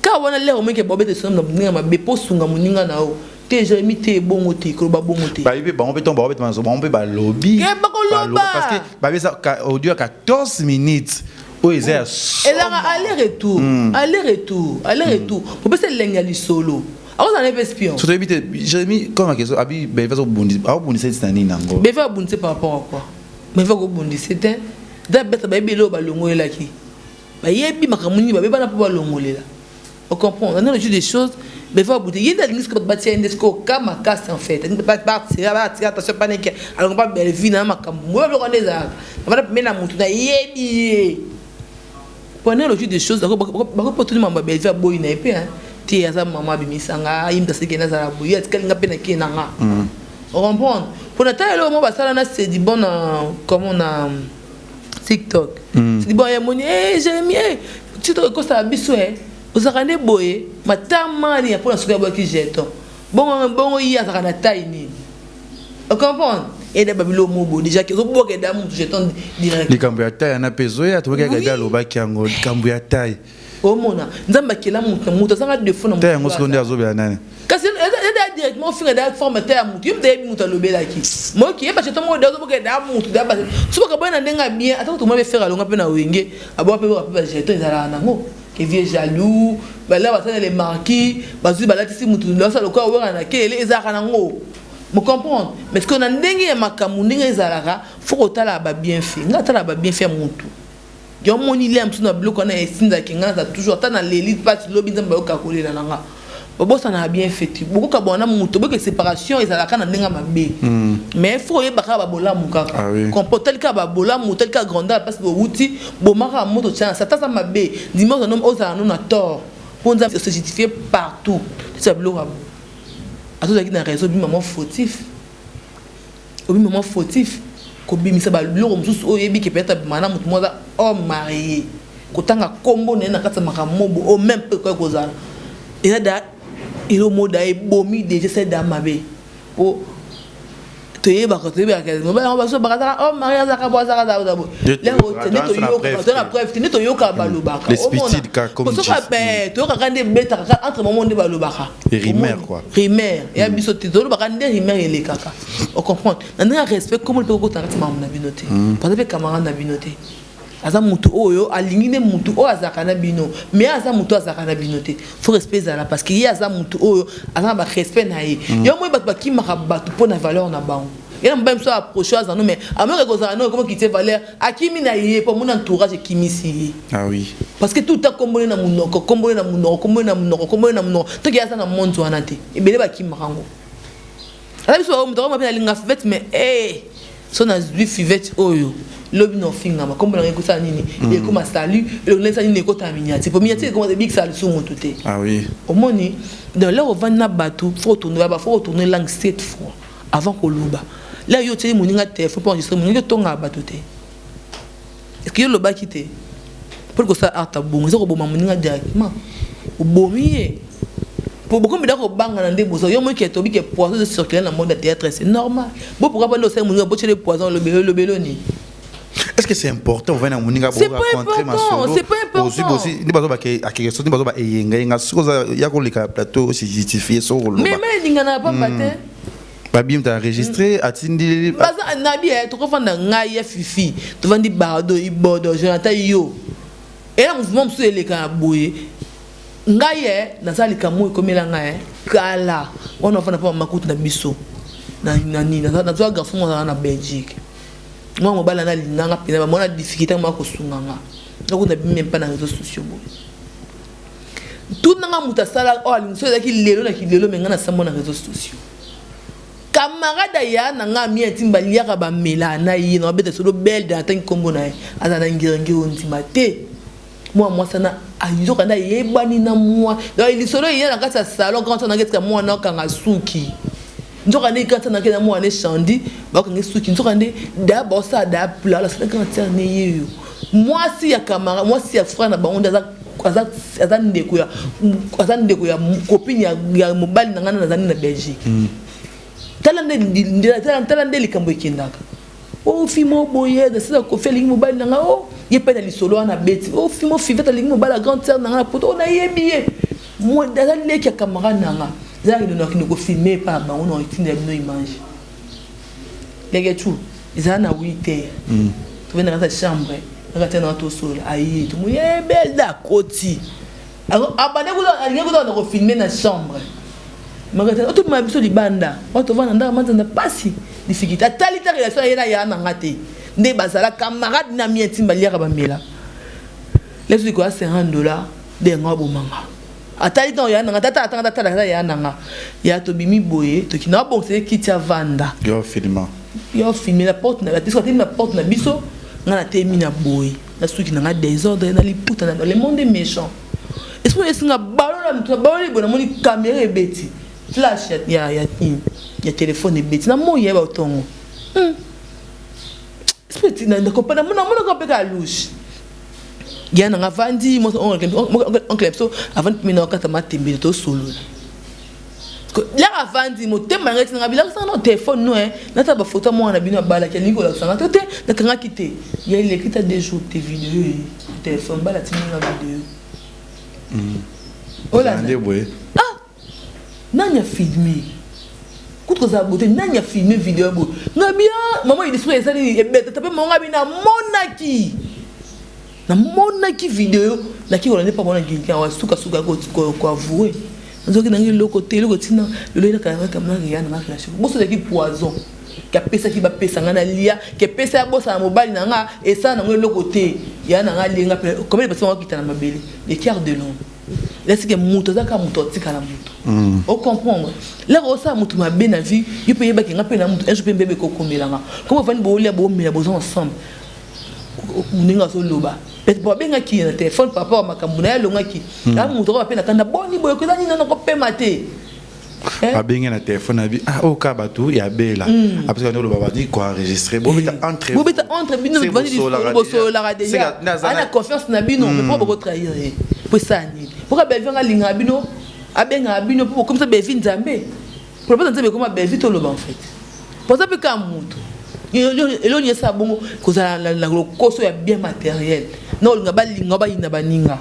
ka wana. L'heure omoki bobeta lisolo na moninga mabe mpo osunga moninga na yo te, Jérémi te, bongo te, koloba bongo te. Bayebi bango mpe ntongo baobeta bango bango mpe balobi. Ke bakoloba. Parce que babeza audio ya 14 minutes oyo eza ya Elaka aller retour, aller retour, aller retour, popesa elengi ya lisolo, akozala na mpe espion. So toyebi te Jérémi comme akeso abi beve azobundisa ntina nini yango. Beve abundise par rapport à quoi? Beve akobundise te da beta, bayebi eloko balongolelaki, bayebi makambo nini babebana mpo balongolela. Ocomprendre dans le jeu des choses, beve abute ye nde alingi sikoyo bato batia ye nde sikoyo ka makasi en fait, batira batira attention paneke alongo pa Bellevue na makambo moyo biloko nde ezalaka avanda pembeni na motu nayebi ye. Pendant le jeu des choses, bakopotuni mambo ya Bellevue, aboyi na ye mpe te, aza mama abimisanga ye moto asekende azala boye, atikali nga mpe na kie na nga. Ocomprendre mpona tala eloko moko basala na sedi bon na comment na TikTok. Sedi bon yamoni, eh Jérémi, eh TikTok ekosala biso, eh. Ozalaka nde boye matama nini mpona soki abwaki jeton bongo bongo ye azalaka na taille nini ocomprendre eda babilo mobo déjà ozobwaka eda mutu jeton direct. Likambo ya taille wana mpe ezoya tobaki Gabi alobaki yango likambo ya taille. Omona Nzambe akela mutu na mutu azanga défaut na taille yango sikoyo nde azobela nani? Kasi eza directement ofinga da forme ta ya mutu ye mutu ayebi mutu alobelaki moki ye bajeton moko da ozoboka da mutu da soki boye na ndenge ya bien ata kutu mwa befere alonga mpe na wenge aboka mpe boka mpe bajeton ezalaka nango ke vieux jaloux bala basala les marquis bazwi balatisi mutu nyonso lokola wera na kelele ezalaka nango mo comprendre. Mais ce que na ndenge ya makambo ndenge ezalaka fo kotala ba bienfait nga atala ba bienfait ya mutu yo moni lia mosusu na biloko wana esindaki nga naza toujours ata na leli mpasi lobi Nzambe bayoka kolela na nga bobosana bienfait te bokoka bona moto boke séparation ezalaka na ndenge mabe mais faut oyeba kaka babolamu kaka kompo otali kaka babolamu otali kaka grandeur parce que bowuti bomaka moto tia na sata aza mabe ndima ozala no na tort mpo Nzambe se justifie partout tisa biloko ya bo azozalaki na raison obimi mama fautif obimi mama fautif kobimisa babiloko mosusu oyo oyebi ke peut-être abima na motu moko aza homme marié kotanga nkombo na ye na kati ya makambo mobo oyo même mpe ekoki kozala eza da elo moda ebomi déjà esali da mabe po toyebaka toyebaka mobali yango baso bakazaka homme marié azalaka bo azalaka bo nde na preuve te nde toyokaka balobaka toyokaka nde ebetaka entre momo nde balobaka rumeur quoi rumeur ya biso te tolobaka nde rumeur elekaka ocomprendre na ndenge ya respect kombo mpe kokota na kati makambo na bino te baza mpe camarade na bino te aza mutu oyo alingi nde mutu oyo azalaka na bino mais aza mutu azalaka na bino te faut respect ezala parce que ye aza mutu oyo aza na barespect na ye yo moi bato bakimaka bato mpo na valeur na bango ye na mobali mosusu approche aza no mais amoki kozala no ekoma kitie valeur akimi na ye mpo amoni entourage ekimisi ye. Ah oui. Parce que tout le temps kombole na monoko kombole na monoko kombole na monoko kombole na monoko toki aza na monde wana te ebele bakimaka yango aza biso bao moto akoma mpe nalinga fivete mais eh so nazwi fivete oyo lobi na ofingama kombo na ngai ekosala nini ekoma salut eloko esala nini ekota miniature po miniature ekoma ebikisaka lisusu motu te. Ah oui. Omoni donc lero ovandi na bato faut retourner ba faut retourner langue sept fois avant koloba la yo otieli moninga telefone mpo enregistre moninga otongaka bato te est ce que yo olobaki te mpo kosala art bongo eza koboma moninga directement obomi ye po bokomi da kobangana nde boza yo moki tobi ke poison ezo circuler na monde ya théâtre c'est normal bo pourquoi pas nde osali moninga botiele poison olobelo olobelo nini. Est-ce que c'est important ovandi na moninga C'est pas important, c'est pas important. Ozwi bosi nde bazoba akeke so nde bazoba eyenga yenga soki oza ya koleka na plateau osi justifie so koloba. Mais mais elingana pamba te. Babimi ta enregistré atindi. Baza nabi eh tokofanda ngai ya fifi tovandi bardo ibodo Jonathan yo ela mouvement mosusu eleka na boye ngai ye naza likambo ekomela ngai eh, kala wana ofanda mpo mama kutu na biso na nani nazwa garçon moko azala na Belgique mwana mobali ana alinganga mpenza bamona difficulté moko kosunga nga nakuta bimi mpe na réseaux sociaux boye tunanga moto asala oyo alingi so ezalaki lelo na kilelo me ngai nasambo na réseaux sociaux camarade ya na nga mi intime baliaka bamela na ye na babeta solo belde atangi nkombo na ye aza na ngiringiri ondima te mwa mwasi wana ayoka nde ayebani na mwa donc lisolo eya na kati ya salon kaka ntango etika mwana akanga suki nzoka nde kati nake na mwana echandi bakanga suki nzoka nde da baosala da pla asala kaka tia ne ye yo mwasi ya camarade mwasi ya frère na bango nde aza aza aza ndeko ya aza ndeko ya copine ya, ya mobali na ngai nazali na Belgique. Tala nde tala tala nde likambo ekendaka o fimo boye nasila Kofi alingi mobali na ngai o ye mpe na lisolo wana beti o fimo Fivete alingi mobali ya grande sœur na ngai na poto o nayebi ye aza leki ya camarade na nga ezalaki ndono akende kofilme epa na bango na etinda ya bino image leke tu ezala na 8 heures tovenda kati ya chambre kaka tia na tosolola aye tomoni ebelda akoti abande alingi kuta na kofilme na chambre makata otobima biso libanda oyo tovanda ndaka manzanda pasi difficulté atali ta relation ye na ya na nga te nde bazala camarade na mi intime baliaka bamela leso likoya 50 $ nde yango abomanga atali ntango ya nanga tata atanga tata tata ya nanga ya tobimi boye tokina abongisa ye kiti avanda. Yo filma. Yo filme na porte na biso atemi na porte na biso nga natemi na boye na suki na nga désordre na liputa na le monde est méchant esprit esinga balola moto na baloli boye namoni caméra ebeti flash ya ya ya nini ya telefone ebeti na moi ya batongo esprit na namonaka mpe ka louche. Ya na nga avandi, oncle biso avandi pembeni na kata matembele, tosolola. Laka avandi, motema na ngai etinanga bilakisanga na telefone no nata bafoto ya mwana na bino abalaki, alingi kolakisa nga to te, nakangaki te. Ya eleki ta 2 jours te, video ye telefone bala tindinga video. Olanda boye. Ah, nani afilme kutu kozala bote? Nani afilme video ya boye? Nga bia mama idisco ezali ebetata mpe monga bi namonaki namonaki video, naki kolanda mpa mona gilkin awa sukasuka koavoue nazoki nangi eloko te, eloko ntina lelo elaka na na relation boso ezalaki poison kapesaki bapesa nga nalia, kepesa ya bosana mobali na nga esala nango eloko te. Ya na nga alenga mpe combien de personnes bakita na mabele, le cœur de l'homme lasike moto aza kaka moto, atikala moto. Ocomprendre, laka osala moto mabe na vie, yo mpe yebaki nga mpe na moto un jour mpe mbebe ekokomelanga. Comme ovandi, bolia, bomela, boza ensemble, ndenge azoloba peut-être babengaki ye na telefone par rapport ya makambo na ye, alongaki ya moto oyo mpe na kanda boni boye koza nini nano kopema te. Babenge na telefone abi ah oyo kaka bato ya bela apesi bandi oloba, bandi koenregistre, bobeta entre bobeta entre bino, bosololaka déjà, ana confiance na bino, mais mpo bokotrahir ye po esala nini? Mpoka Belvi anga alingaka bino, abengaka bino mpo bokomisa Belvi Nzambe, propose Nzambe ekoma Belvi. Toloba en fait, poza mpe kaka moto eloni esala bongo kozala na lokoso ya bien matériel na olinga balinga bayina baninga,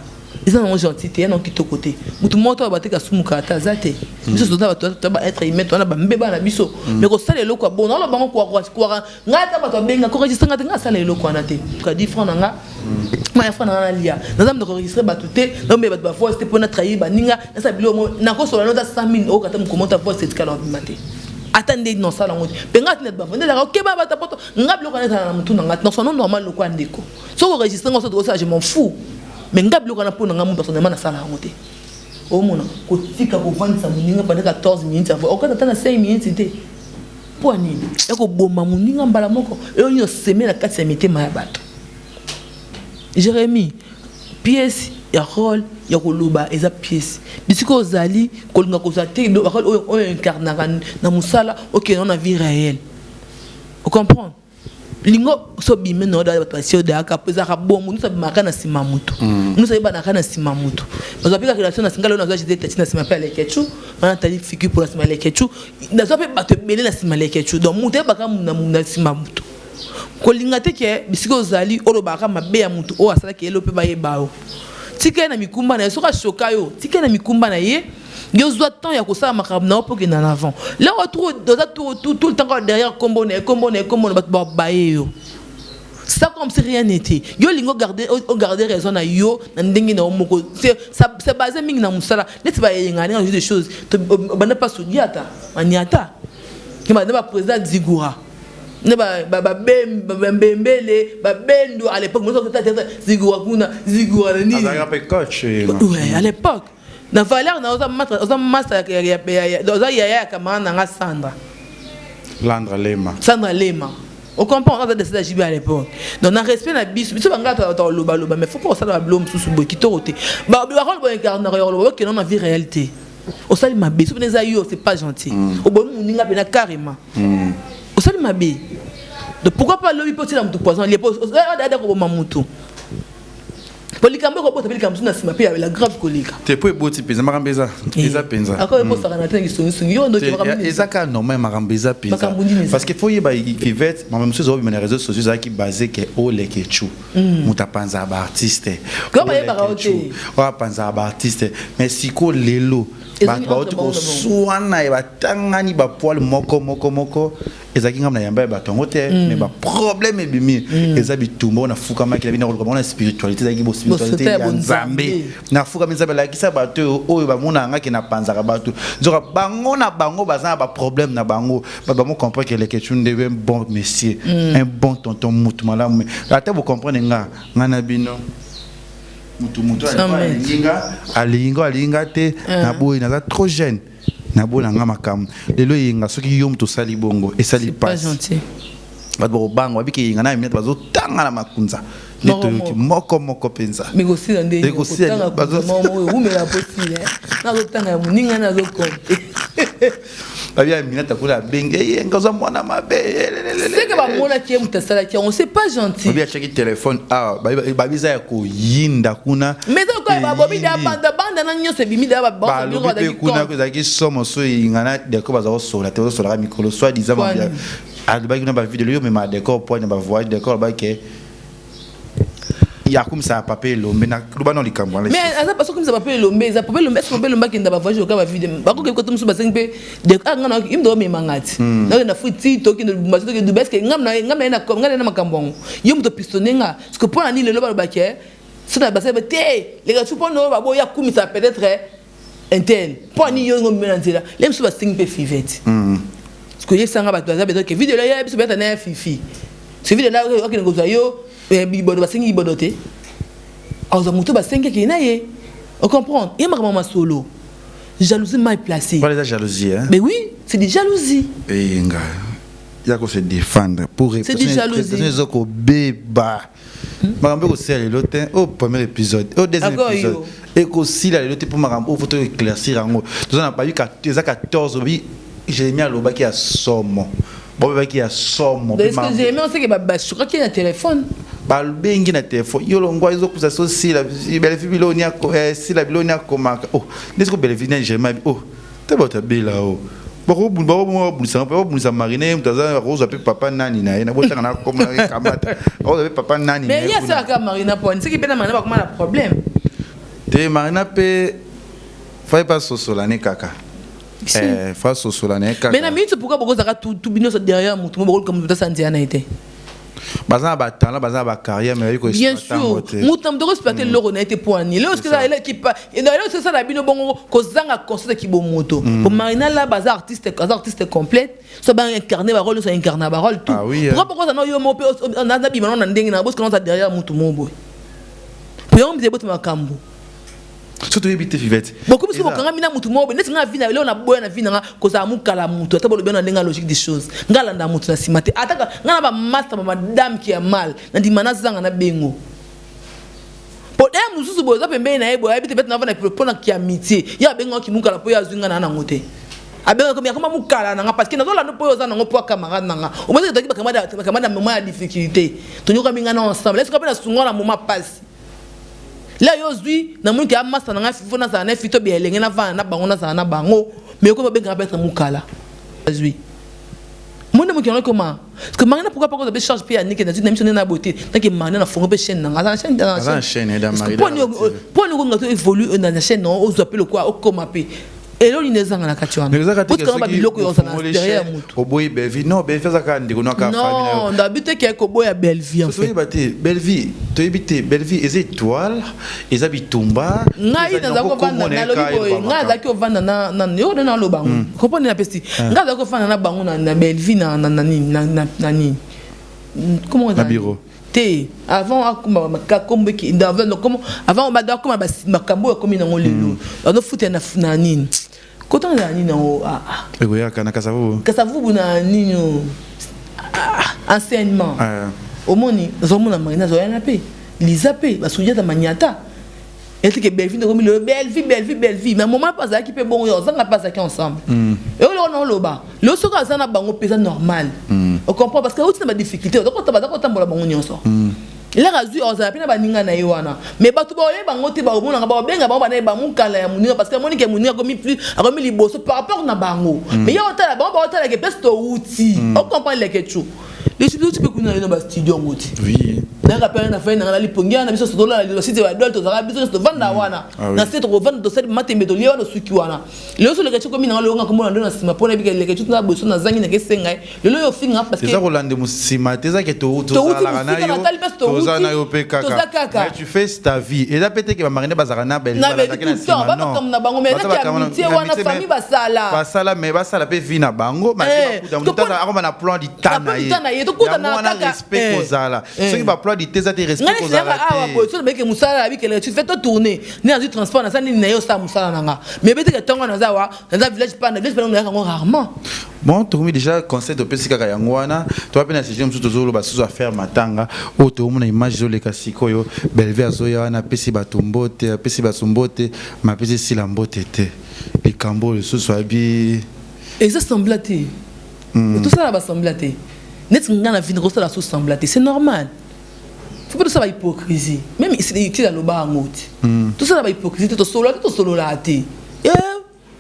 eza nango gentil te, ya nango kitoko te. Motu moko to bateka sumuka ata aza te. Biso toza bato, toza ba être humain, toza na bambeba na biso, mais kosala eloko ya bon, naoloba bango kwara ngai, ata bato abenga koregistre nga te, ngai asala eloko wana te. Ka 10 franc na nga, maya franc na nga nalia, naza moto koregistre bato te, naombe bato bavoice te mpo na trahir baninga. Nasala biloko mo nakosola no ata 100 000 oyoka ata mokoma ota voice etikala obima te, ata nde nosala yango te. Mpe ngai atina bavo nde ezalaka okeba bato poto nga biloko wana ezala na motu na ngai, nasono normal lokwa ndeko. Soki oregistre ngo, soki osala, je m'en fous, mais nga biloko wana mpo na nga mo personnellement nasala yango te. Omona kotika kovandisa moninga pendant 14 minutes, okata ata na 5 minutes te, mpo nini ya koboma moninga mbala moko? Oyo nini oseme na kati ya mitema ya bato? Jérémie, pièce ya rôle ya koloba eza pièce bisika ozali kolinga kozwa te, oyo incarnaka na mosala, okende na vie réelle, ocomprendre lingo so bime na oda bato basi odayaka mpo ezalaka bongo nyonso abimaka na nsima motu nyonso, ayebanaka na nsima motu, bazwa mpe relation na singa. Lelo nazwa Gisele Tati na nsima mpe ya Lekechu wana, natali figure mpo na nsima ya Lekechu, nazwa mpe bato ebele na nsima ya Lekechu. Donc motu ayebaka na nsima motu, kolinga te ke bisika ozali olobaka mabe ya motu oyo asalaki elo mpe bayeba yo. Tika ye na mikumba na ye, soki ashoka yo, tika ye na mikumba na ye. Yo zwa temps ya kosala makambo na yo mpo okende en avant. Lero oza tout le temps kaka derrière kombo na ye, kombo na ye, kombo na bato babaye yo, ça comme si rien n'était. Yo olingi ogarde raison na yo na ndenge na yo moko, c'est basé mingi na mosala neti bayeyenga ndenge des choses banda mpa sodiata maniata nde baprésident Zigura nde babembele babendo à l'époque, Zigura kuna, Zigura na nini. Ouais, à l'époque na valeur na oza master, oza yaya ya camarade na nga Sandra. Landra Lema. Sandra Lema, ocomprend, aza décédé ya JB à l'époque. Donc na respect na biso, biso banga tolobaloba, mais faut pas osala babilo mosusu boye kitoko te. Barole boye incarnaka ya koloba, okende na vie réelle te, osali mabe. So pene eza yo, c'est pas gentil, obomi moninga mpena carrément, osali mabe. Donc pourquoi pas lobi mpo otiela motu poison lie ada koboma motu po likambo ekobota mpe likambo mosusu na nsima mpe ya la grave koleka. Te, po eboti mpenza makambo eza eza mpenza. Ako ebosaka na te songisongi yo ndoki. Eza kaka normal, makambo eza mpenza, parce que faut yeba Fivette, makambo mosusu ezobima na réseaux sociaux ezalaki basé ke oleke chu moto apanzaka baartiste. Oyo. Oyo apanzaka baartiste, mais sikoyo lelo bato bauti koswana, batangani bapoile moko moko moko. Ezalaki ngambo na yamba ya bato yango te, mais baproblème ebimi, eza bitumba oyo nafukamaki na bino koluka bango na spiritualité. Ezalaki bo spiritualité ya Nzambe, nafukami, Nzambe alakisa bato oyo oyo bamonaka ngaki napanzaka bato, nzoka bango na bango baza na baproblème na bango. Bato bamo comprendre que Lekechu nde un bon monsieur, un bon tonton, mutu malamu. Ata bocomprendre nga, nga na bino mutu mutu alingi nga, alingi nga, alingi nga te. Naboyi, naza trop jeune, naboyi na nga makambo lelo eyenga. Soki yo moto osali bongo, esali pasi. Bato bakobanga babiki eyenga na minete bazotanga na makunza nde toyoki moko moko mpenza. Mikosila nde Ekosila, umela posile nazotanga ya moninga nazokonte. Babi ya minete kuna abengi eyenga oza mwana mabe. Seke bamonaki ye moto asalaki yango, c'est pas gentil. Babi atiaki telefone awa, babi eza ya koyinda kuna. Mais eza lokola babomi da banda banda na nyonso ebimi da. Balobi mpe kuna ezalaki somo so eyenga na décor baza kosola te, bazosolaka mikolo soit disant alobaki kuna bavideo yo mema décor po na bavoyage décor alobaki ke akomisaka papa Elombe na loba na likambo wana. Mais aza parce que papa Elombe eza papa Elombe. Est-ce que papa Elombe akenda bavoyage oka bavideo bakoki koto mosusu basengi mpe ah nga na ye omemanga ti nakenda futi tokende Lubumbashi, tokende Dubai? Est-ce que ngam na ngam na ye na nga na ye na makambo yango yo moto pistonne nga? Parce que mpo na nini lelo balobaki so na basali te leka tu mpo na oyo baboya akumisa peut-être interne mpo ani yo ngo meme na nzela le mosusu basengi mpe Fivete, parce que yesanga bato baza besoin ke video ya biso bayata na ya Fifi so video na okende kozwa yo bibodo basengi bibodo te, azwa moto basengi akende na ye. Ocomprendre ye makambo masolo jalousie mal placée. Voilà, eza jalousie, hein? Mais oui, c'est des jalousies. Eyenga ya ko se défendre pour C'est du jalousie. Eza kobeba makambo ekosila lelo te. O premier épisode, o deuxième Encore épisode yo. Ekosila lelo te mpo makambo oyo faut to éclaircir yango. Toza na babi eza 14 babi Jérémi alobaki ya somo, babebaki ya somo. Est-ce que Jérémi oseke basukaki na téléphone? Babengi na telefone yo longwa ezokusa so sila Belevi biloni sila biloni akomaka oh nde siko Belevi na Jérémi abi oh te bato abela o babundisa mpe babundisa Marine ye moto aza akozwa mpe papa nani na ye na botanga na komona kamata akozwa mpe papa nani na mais ye ye kuna. Asalaka Marina po soki mpe na Marina bakoma na problème. Te, Marina mpe fai pa sosola ne kaka. Si. Fa sosola na ye kaka. Mais na minute, pourquoi bokozaka tout bino nyonso derrière motu mo bokoluka motu tasa nzela na ye te? Baza na batalent, baza na bacarrière, mais bayi Bien koexploite yango sûr. te. Motu na moto akoexploite eloko na ye te. Po ani lelo soki esala bino bongo kozanga conscience ya kibomoto po Marina la baza artiste, aza artiste complète, so baincarne barole nyonso, incarne barole tout. Ah oui, hein. Pourquoi bokoza na yo mo mpe nabima nano na ndenge na bosoki naza derrière motu mo boye po yango mpe ebota makambo? So toyebi te, Fivete. Bokomi soki bokangami na mutu moko boye neti nga vi na lelo naboya na vi na nga kozala mokala mutu ata bolobi na ndenge ya logique des choses. Nga alanda mutu na nsima te, ataka nga na bamaster bamadame ki ya mal na ndima nazanga na bengo po e mosusu boye oza pembeni na ye boye ayebi te bete navanda mpona ki amitié ye abengaki mokala mpo ye azwi nga na nango te, abengaki akoma mokala na nga parce que nazolanda mpo oyo oza nango mpo camarade na nga omoni tozalaki bacamarade na moment ya difficulté, tonyokami nga na ensemble est-ce que mpe nasunga na moment pasi la yo ozwi namoni ke amasa na ngai fo nazala na fi to bia elenge navanda na bango nazala na bango mais okomi babengaka peut-être mokala azwi monde mokili yango ekoma parce que Marina, pourquoi pas kozwa mpe charge mpe ya nike na miso nde na boye te tanke Marina na fongo mpe chaîne nanga aza na chaîne. Aza na chaîne, da Marina Mpo ani okonga to évolue na chaîne nango ozwa mpe lokwa okoma mpe eloko nini ezanga na kati wana otikanga babiloko oyo ozala derrière ya motu. Oboyi Belvi? Non, Belvi aza kaka ndeko no aka famille na yo. Non, ndabi te ke koboya Belvi en fait. Toyeba te Belvi, toyebi te Belvi eza étoile, eza bitumba. Ngai naza kovanda, nalobi boye, ngai azalaki kovanda na yo nde naloba ngo comprendre na pesi ngai azalaki kovanda na bango na Belvi na nini na nini comment? Na bureau. Te, avant akoma kombo avant bado akoma makambo oyo akomi nango lelo, bazofuta na nini kotanga na nini yango. Ekoyaka na Kasavubu. Kasavubu na nini enseignement omoni nazomona Marina azoyana mpe Liza mpe basudiata maniata etike Belvi ndokomi lelo Belvi Belvi Belvi. Mais moment mpe azalaki mpe bongo ozanga mpe azalaki ensemble eyo loko na oloba lelo soki aza na bango mpe eza normal, ocomprend, parce que auti na badifficulté baza kotambola bango nyonso. Elaka azwi ozala mpe na baninga na ye wana, mais bato baoyeba yango te, baomonaka baobenga bango bana ye bamokala ya moninga parce que amoni ke moninga akomi plus, akomi liboso par rapport na bango. Mais ye otala bango baotalaka place touti, ocomprendre leke tu lesi mpe kuna ye na bastudio yango ti nayaka mpe na fai nanga na lipongi wana biso tolala basite badole tozalaka biso nyonso tovanda wana na se tokovanda tosali matembe tolie wana osuki wana. Lelo so leke komi nanga lelo komona ndo na nsima mpona ebika leke tu na boso nazangi nake esenga ye lelo oyo ofinga parce que eza kolanda nsima te, eza ke tozalaka na yo, toza na yo mpe kaka, mais tu fais ta vie. Eza pe te ke bamarine bazalaka na Belvi na bango, mais ezaki amitié wana famille basala. Basala, mais basala mpe vie na bango akoma na plan du temps na ye. Tokutana kaka respect kozala soki baplan du temps eza te, respect kozala te. Awa boye so nabeke mosala abikele tu fais to tourner nde nazwi transport naza nini na ye osala mosala na nga, mais beteke ntongo naza wa naza village panda village panda nayaka yango rarement. Bon, tokomi déjà conseil topesi kaka yango wana. Toza mpe na sujet mosusu, tozoloba susu affaire matanga oyo toomona image ezoleka sikoyo. Belve azoya wana, apesi bato mbote, apesi bato mbote, ma apesi esila mbote te. Likambo oyo lisusu abi Eza semblant te. Tosala basemblant te. Neti nga na vie nakosala so semblant te, c'est normal. Faut pas tosala bahypocrisie. Même utile aloba yango te. Tosala bahypocrisie te, tosolola te, tosololaka te.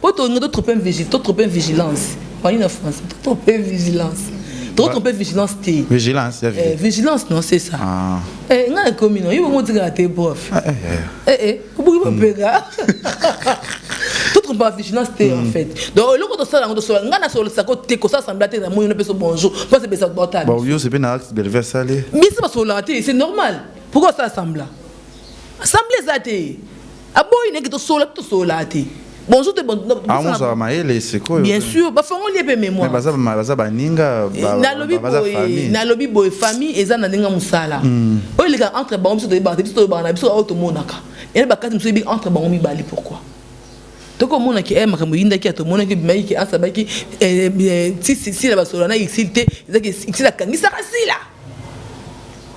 Po tolinga totrompe vigilance wani na français, totrompe vigilance, totrompe vigilance te. Vigilance ya vie. Vigilance, non, c'est ça. Ah. Nga nakomi no yo bongo otikala te, prof. Ah, eh, eh. Obuki bapeka, totrompa vigilance te en fait. Donc eloko tosala yango, tosala, nga nasolosako te, kosala semblant te. Namoni no mpe bonjour mpo sepesa bota. Bon, yo sepe na acte Belve asali. Biso basololaka te, c'est normal. Pourquoi osala semblant? Semblant eza te. Aboyi ndenge tosolola te, tosololaka te, bonjour te. Amozala mayele sikoyo. Bien sûr, bafongoli ye mpe mémoire. Baza baza baninga. Nalobi boye, nalobi boye, famille eza na ndenge ya mosala oyo eleka entre bango. Biso toyebaka te, biso toyebaka na biso oyo tomonaka ene bakati mosusu yebi entre bango mibale. Pourquoi tokomonaki e makambo eyindaki ya tomonaki ebimaki ke asabaki sila basolola na Exil te, ezaki Exil akangisaka Sila.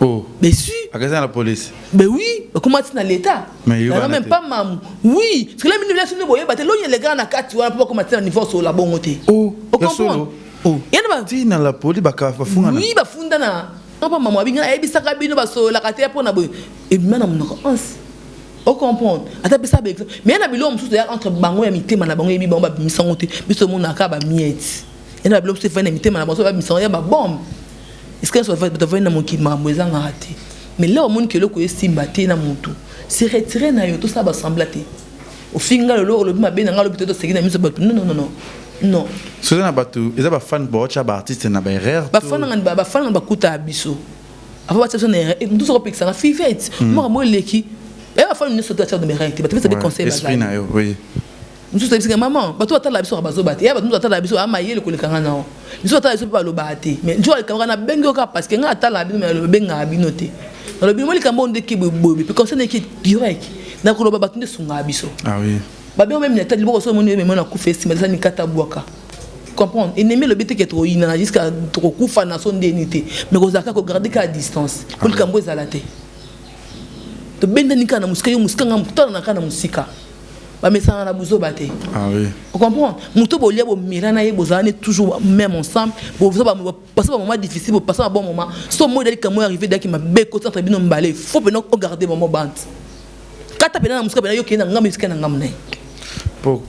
Oh. Mais si. Akeza na police. Ben oui, bakoma ti na l'état. Mais Naza même pas mamu. Oui, parce que là mini biso boyeba te lonye eleka na kati wana mpo bakoma ti na niveau solola bongo te. Oh. O comprendre? Oh. Yana ba ti na la police bafungana. Oui, bafunda na papa mamu abinga ayebisaka bino basololaka te mpona boye ebima na monoko anse. O comprendre? Ata pesa ba exemple, mais na biloko mosusu ya entre bango ya mitema na bango yebi bango babimisango te. Biso omonaka bamiete yana biloko mosusu efai na mitema na bango, so babimisango ya babombe. Est-ce que bato avandi na mokili, makambo ezangaka te. Mais là omoni ke eloko esimba te na motu, se retire na yo. Tosala basemblant te. Ofinga lelo, olobi mabe na ngai, olobi te, toseki na miso bato. Non, non, non, non, non. Soki na bato eza bafan baotya baartiste na baerreur. Bafan nanga bakutaka biso avant batia biso na erreur. Motu soko opekisanga fivete makambo eleki eya bafan nyonso te batia na erreur te. Bato pesa be conseil. Esprit na yo, oui. Mosusu ayebisaka mama, bato batala biso kaka bazoba te. Ya bato mosusu batala biso amayele kolekanga nao. Biso batala biso mpe balobaka te. Mais jo likambo kaka nabengi yo kaka parce que ngai atalaka bino, mais nabengaka bino te. Nalobi mo likambo oyo ndeki boye mpe conseil neki direct nakoloba, bato nde esungaka biso. Ah oui. Babengo meme na liboko so omoni meme nakufa esima eza nikata bwaka. Comprendre ennemi elobi te ke tokoyinana jusqu'à tokokufa na so ndeni te, mais kozala kaka kogarde kaka distance po likambo ezala te. Tobendani kaka na mosika, yo mosika, nga tala kaka na mosika. Bamesana na buzoba te. Ah oui. Ocomprendre? Moto bolia, bomela na ye, bozala ne toujours même ensemble, bopasa bamoment difficile, bopasa ba bon moment. So moi edali kamoi arrivé daki mabe koti entre bino mibale, faut pena ogarde mamo bante kata pena na mosika, pena yo kende na ngambo, esika na ngambo na ye. Po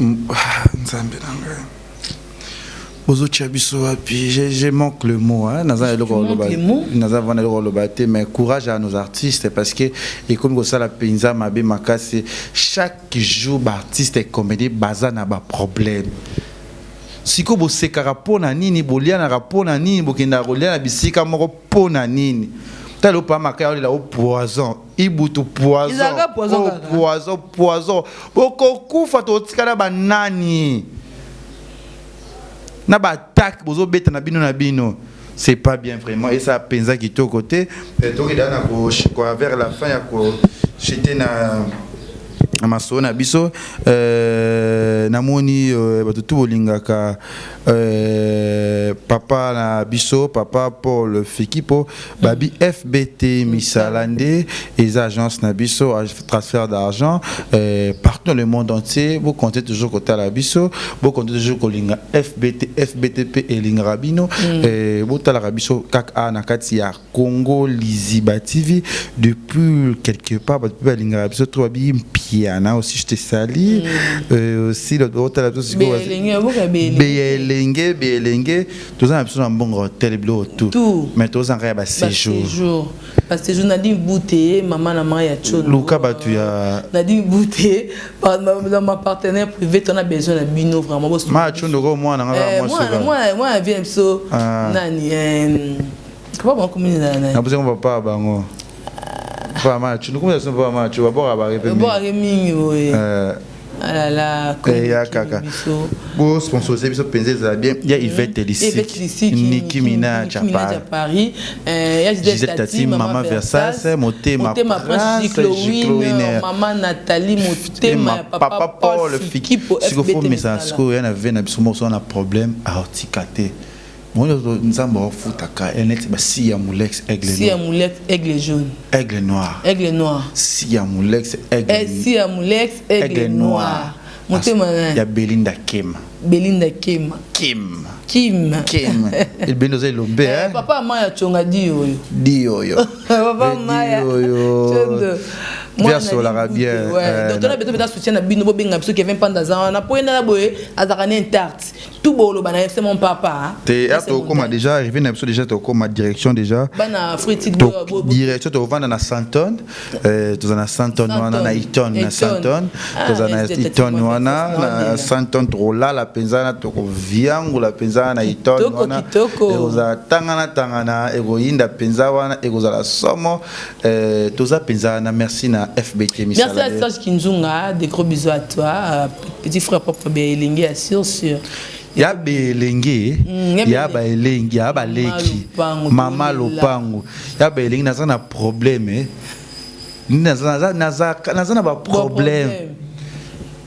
Nzambe na ngai, bozotia biso wapi? Je manque le mot, hein. Naza eloko koloba, naza vraiment eloko koloba te. Mais courage à nos artistes, parce que ekomi kosala mpenza mabe makasi. Chaque jour baartiste et comédie baza na baproblème. Sikoyo bosekaka mpo na nini? Bolianaka mpo na nini? Bokendaka kolia na bisika moko mpo na nini? Tala opa makaya olela o poison ibutu poison. Ezalaka poison. Oh, kaka. Poison, poison, bokokufa. Totikala banani na baattaque bozobeta na bino na bino? C'est pas bien vraiment, esa mpenza kitoko te. Tokenda na ko vers la fin ya kochete na masolo na biso. Namoni bato tu bolingaka papa na biso, papa Paul Fikipo babi FBT misala nde eza agence na biso, transfert d'argent partout dans le monde entier. Bocompte toujours kotala biso, bocompte toujours kolinga FBT. FBT mpe elingaka bino. Botalaka biso kaka na kati ya Congo Liziba TV depuis quelque part. Bato mpe balingaka biso trop. Babi Mpiana aussi, je te salue. Aussi otala biso sikoyo. Belenge, oboka belenge. Beyelenge, beyelenge, toza na biso na mbongo hotel, biloko tout. Tout. Mais tozanga ya baséjour. Baséjour, baséjour. Nadine Bouté, mama na mai ya Tchono. Luka bato ya Nadine Bouté, dans ma partenaire privé, on a besoin de bino vraiment. Ma Tchondo ko mwana nga Eh, mwasi. Mwana vient biso. Ah. Nani, comment bango komini na Nabusengo papa bango, papa ma Tchondo, kumisa so papa ma Tchondo baboka barepe. Obwaka mingi boye. Ah eya kaka bo sponsorise biso mpenza ezala bien ya Yvette Lisiki Niki Minaj à Paris eh, ya Gisèle Tati Mama Versas Motema Prince Giclowine Mama Nathalie Motema ya Papa Paul Fikipo sikoyo fo mesana sikoyo ya na ve na biso moko na problème aotika te moni nzambe aofutaka neti basi ya mulex aigle si ya mulex aigle jaune aigle noir aigle noir si ya mulex aigle eh, si ya mulex aigle noir motema na ya Belinda Kema Belinda Kema Kim Kim Kim Belinda oza elombe eh, papa maya chonga di oyo di oyo papa maya chondo mwana asolaka bien donc tona beto beta soutien na bino bobenga biso Kevin Panda aza wana po ye nana boye azalaka na intact tout boloba na ye c'est mon papa te ya tokoma déjà arrivé na biso déjà tokoma direction déjà bana fruit direction tovanda na Santon Eh, toza na Santon wana na Eton na Santon ah, toza na Eton wana na Santon tokolala mpenza na tokoviangula mpenza na Eton wana ekozala tangana tangana ekoyinda mpenza wana ekozala somo eh, toza mpenza na merci na FBT misala merci à Serge Kinzunga des gros bisous à toi euh, petit frère propre bien elingi ya sûr sûr ya belenge mm, ya baelengi ya baleki mama lopango ya baelengi naza na problème eh. naza na baproblème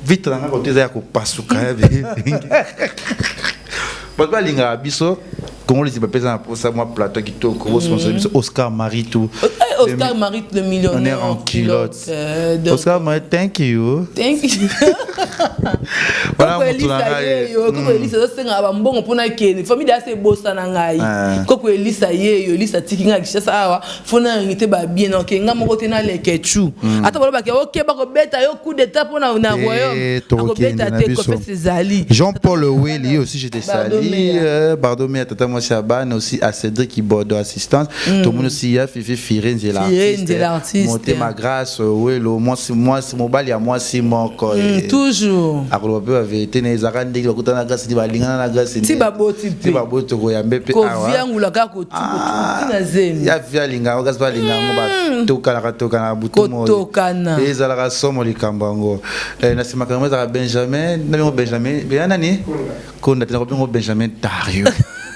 vitre na nga kote eza ya kopasuka ya belenge bato balingaka biso Congo liziba pesa na posa mwa plateau kitoko bo sponsor biso Oscar Maritou eh, Oscar Maritou le millionnaire en culotte euh, Oscar Maritou thank you thank you Voilà koko Elisa yeyo koko Elisa azosenga bambongo mpona akende famille ase ebosana ngai Ah. koko Elisa yeyo Elisa atiki ngai Kinshasa awa fo na invité ba bien ok ngai moko te na lekechu ata balobaki ok bakobeta yo coup d'état mpona na royaume Eh, tokokende akobeta na te biso. kofesi ezali Jean-Paul Weli aussi je te Pardon, salue mais, euh, pardon mais tata mwasi ya bana aussi à Cédric Ibodo assistance mm. tomoni aussi ya Fifi Firenze Firenze l'artiste motema grâce Welo mwasi mwasi mobali ya mwasi moko mm, toujours akoloba mpe ba vérité na ezalaka ndenge bakutana na grâce ndi balingana na grâce ti baboti ti baboti tokoyambe mpe awa koviangula kaka kotukotu na zemi ya fi alinga yango kasi balinga yango batokanaka tokanaka butu moi Kotokana. ezalaka somo likambo yango Eh, na nsima kango ezalaka benjamin na bingo benjamin beya nani konda te nakobengo benjamin dario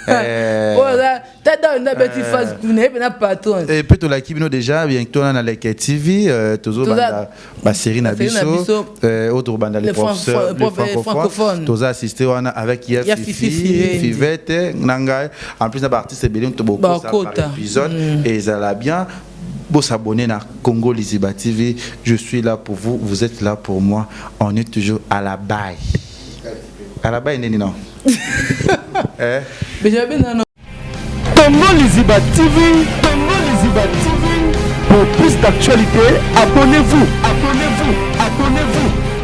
Eh, oyo aza tata oyo nde abeti phase kuna ye mpe na patron et puis tolaki bino déjà bientôt na Leke TV euh, tozobanda ba série na Ba série na biso biso. euh, oyo tokobanda les Le professeurs les prof- francophones francophone. toza assister wana avec ya Ya Fifi Fifi Firendi. Fivette na ngai en plus na ba artiste ebele tobokosa par Bakota. épisode et ezala bien Bo s'abonner na Congo Liziba TV je suis là pour vous vous êtes là pour moi on est toujours à la baille à la baille nini non eh Benjamin Nano Congo Liziba TV, Congo Liziba TV. Pour plus d'actualités, abonnez-vous, abonnez-vous, abonnez-vous.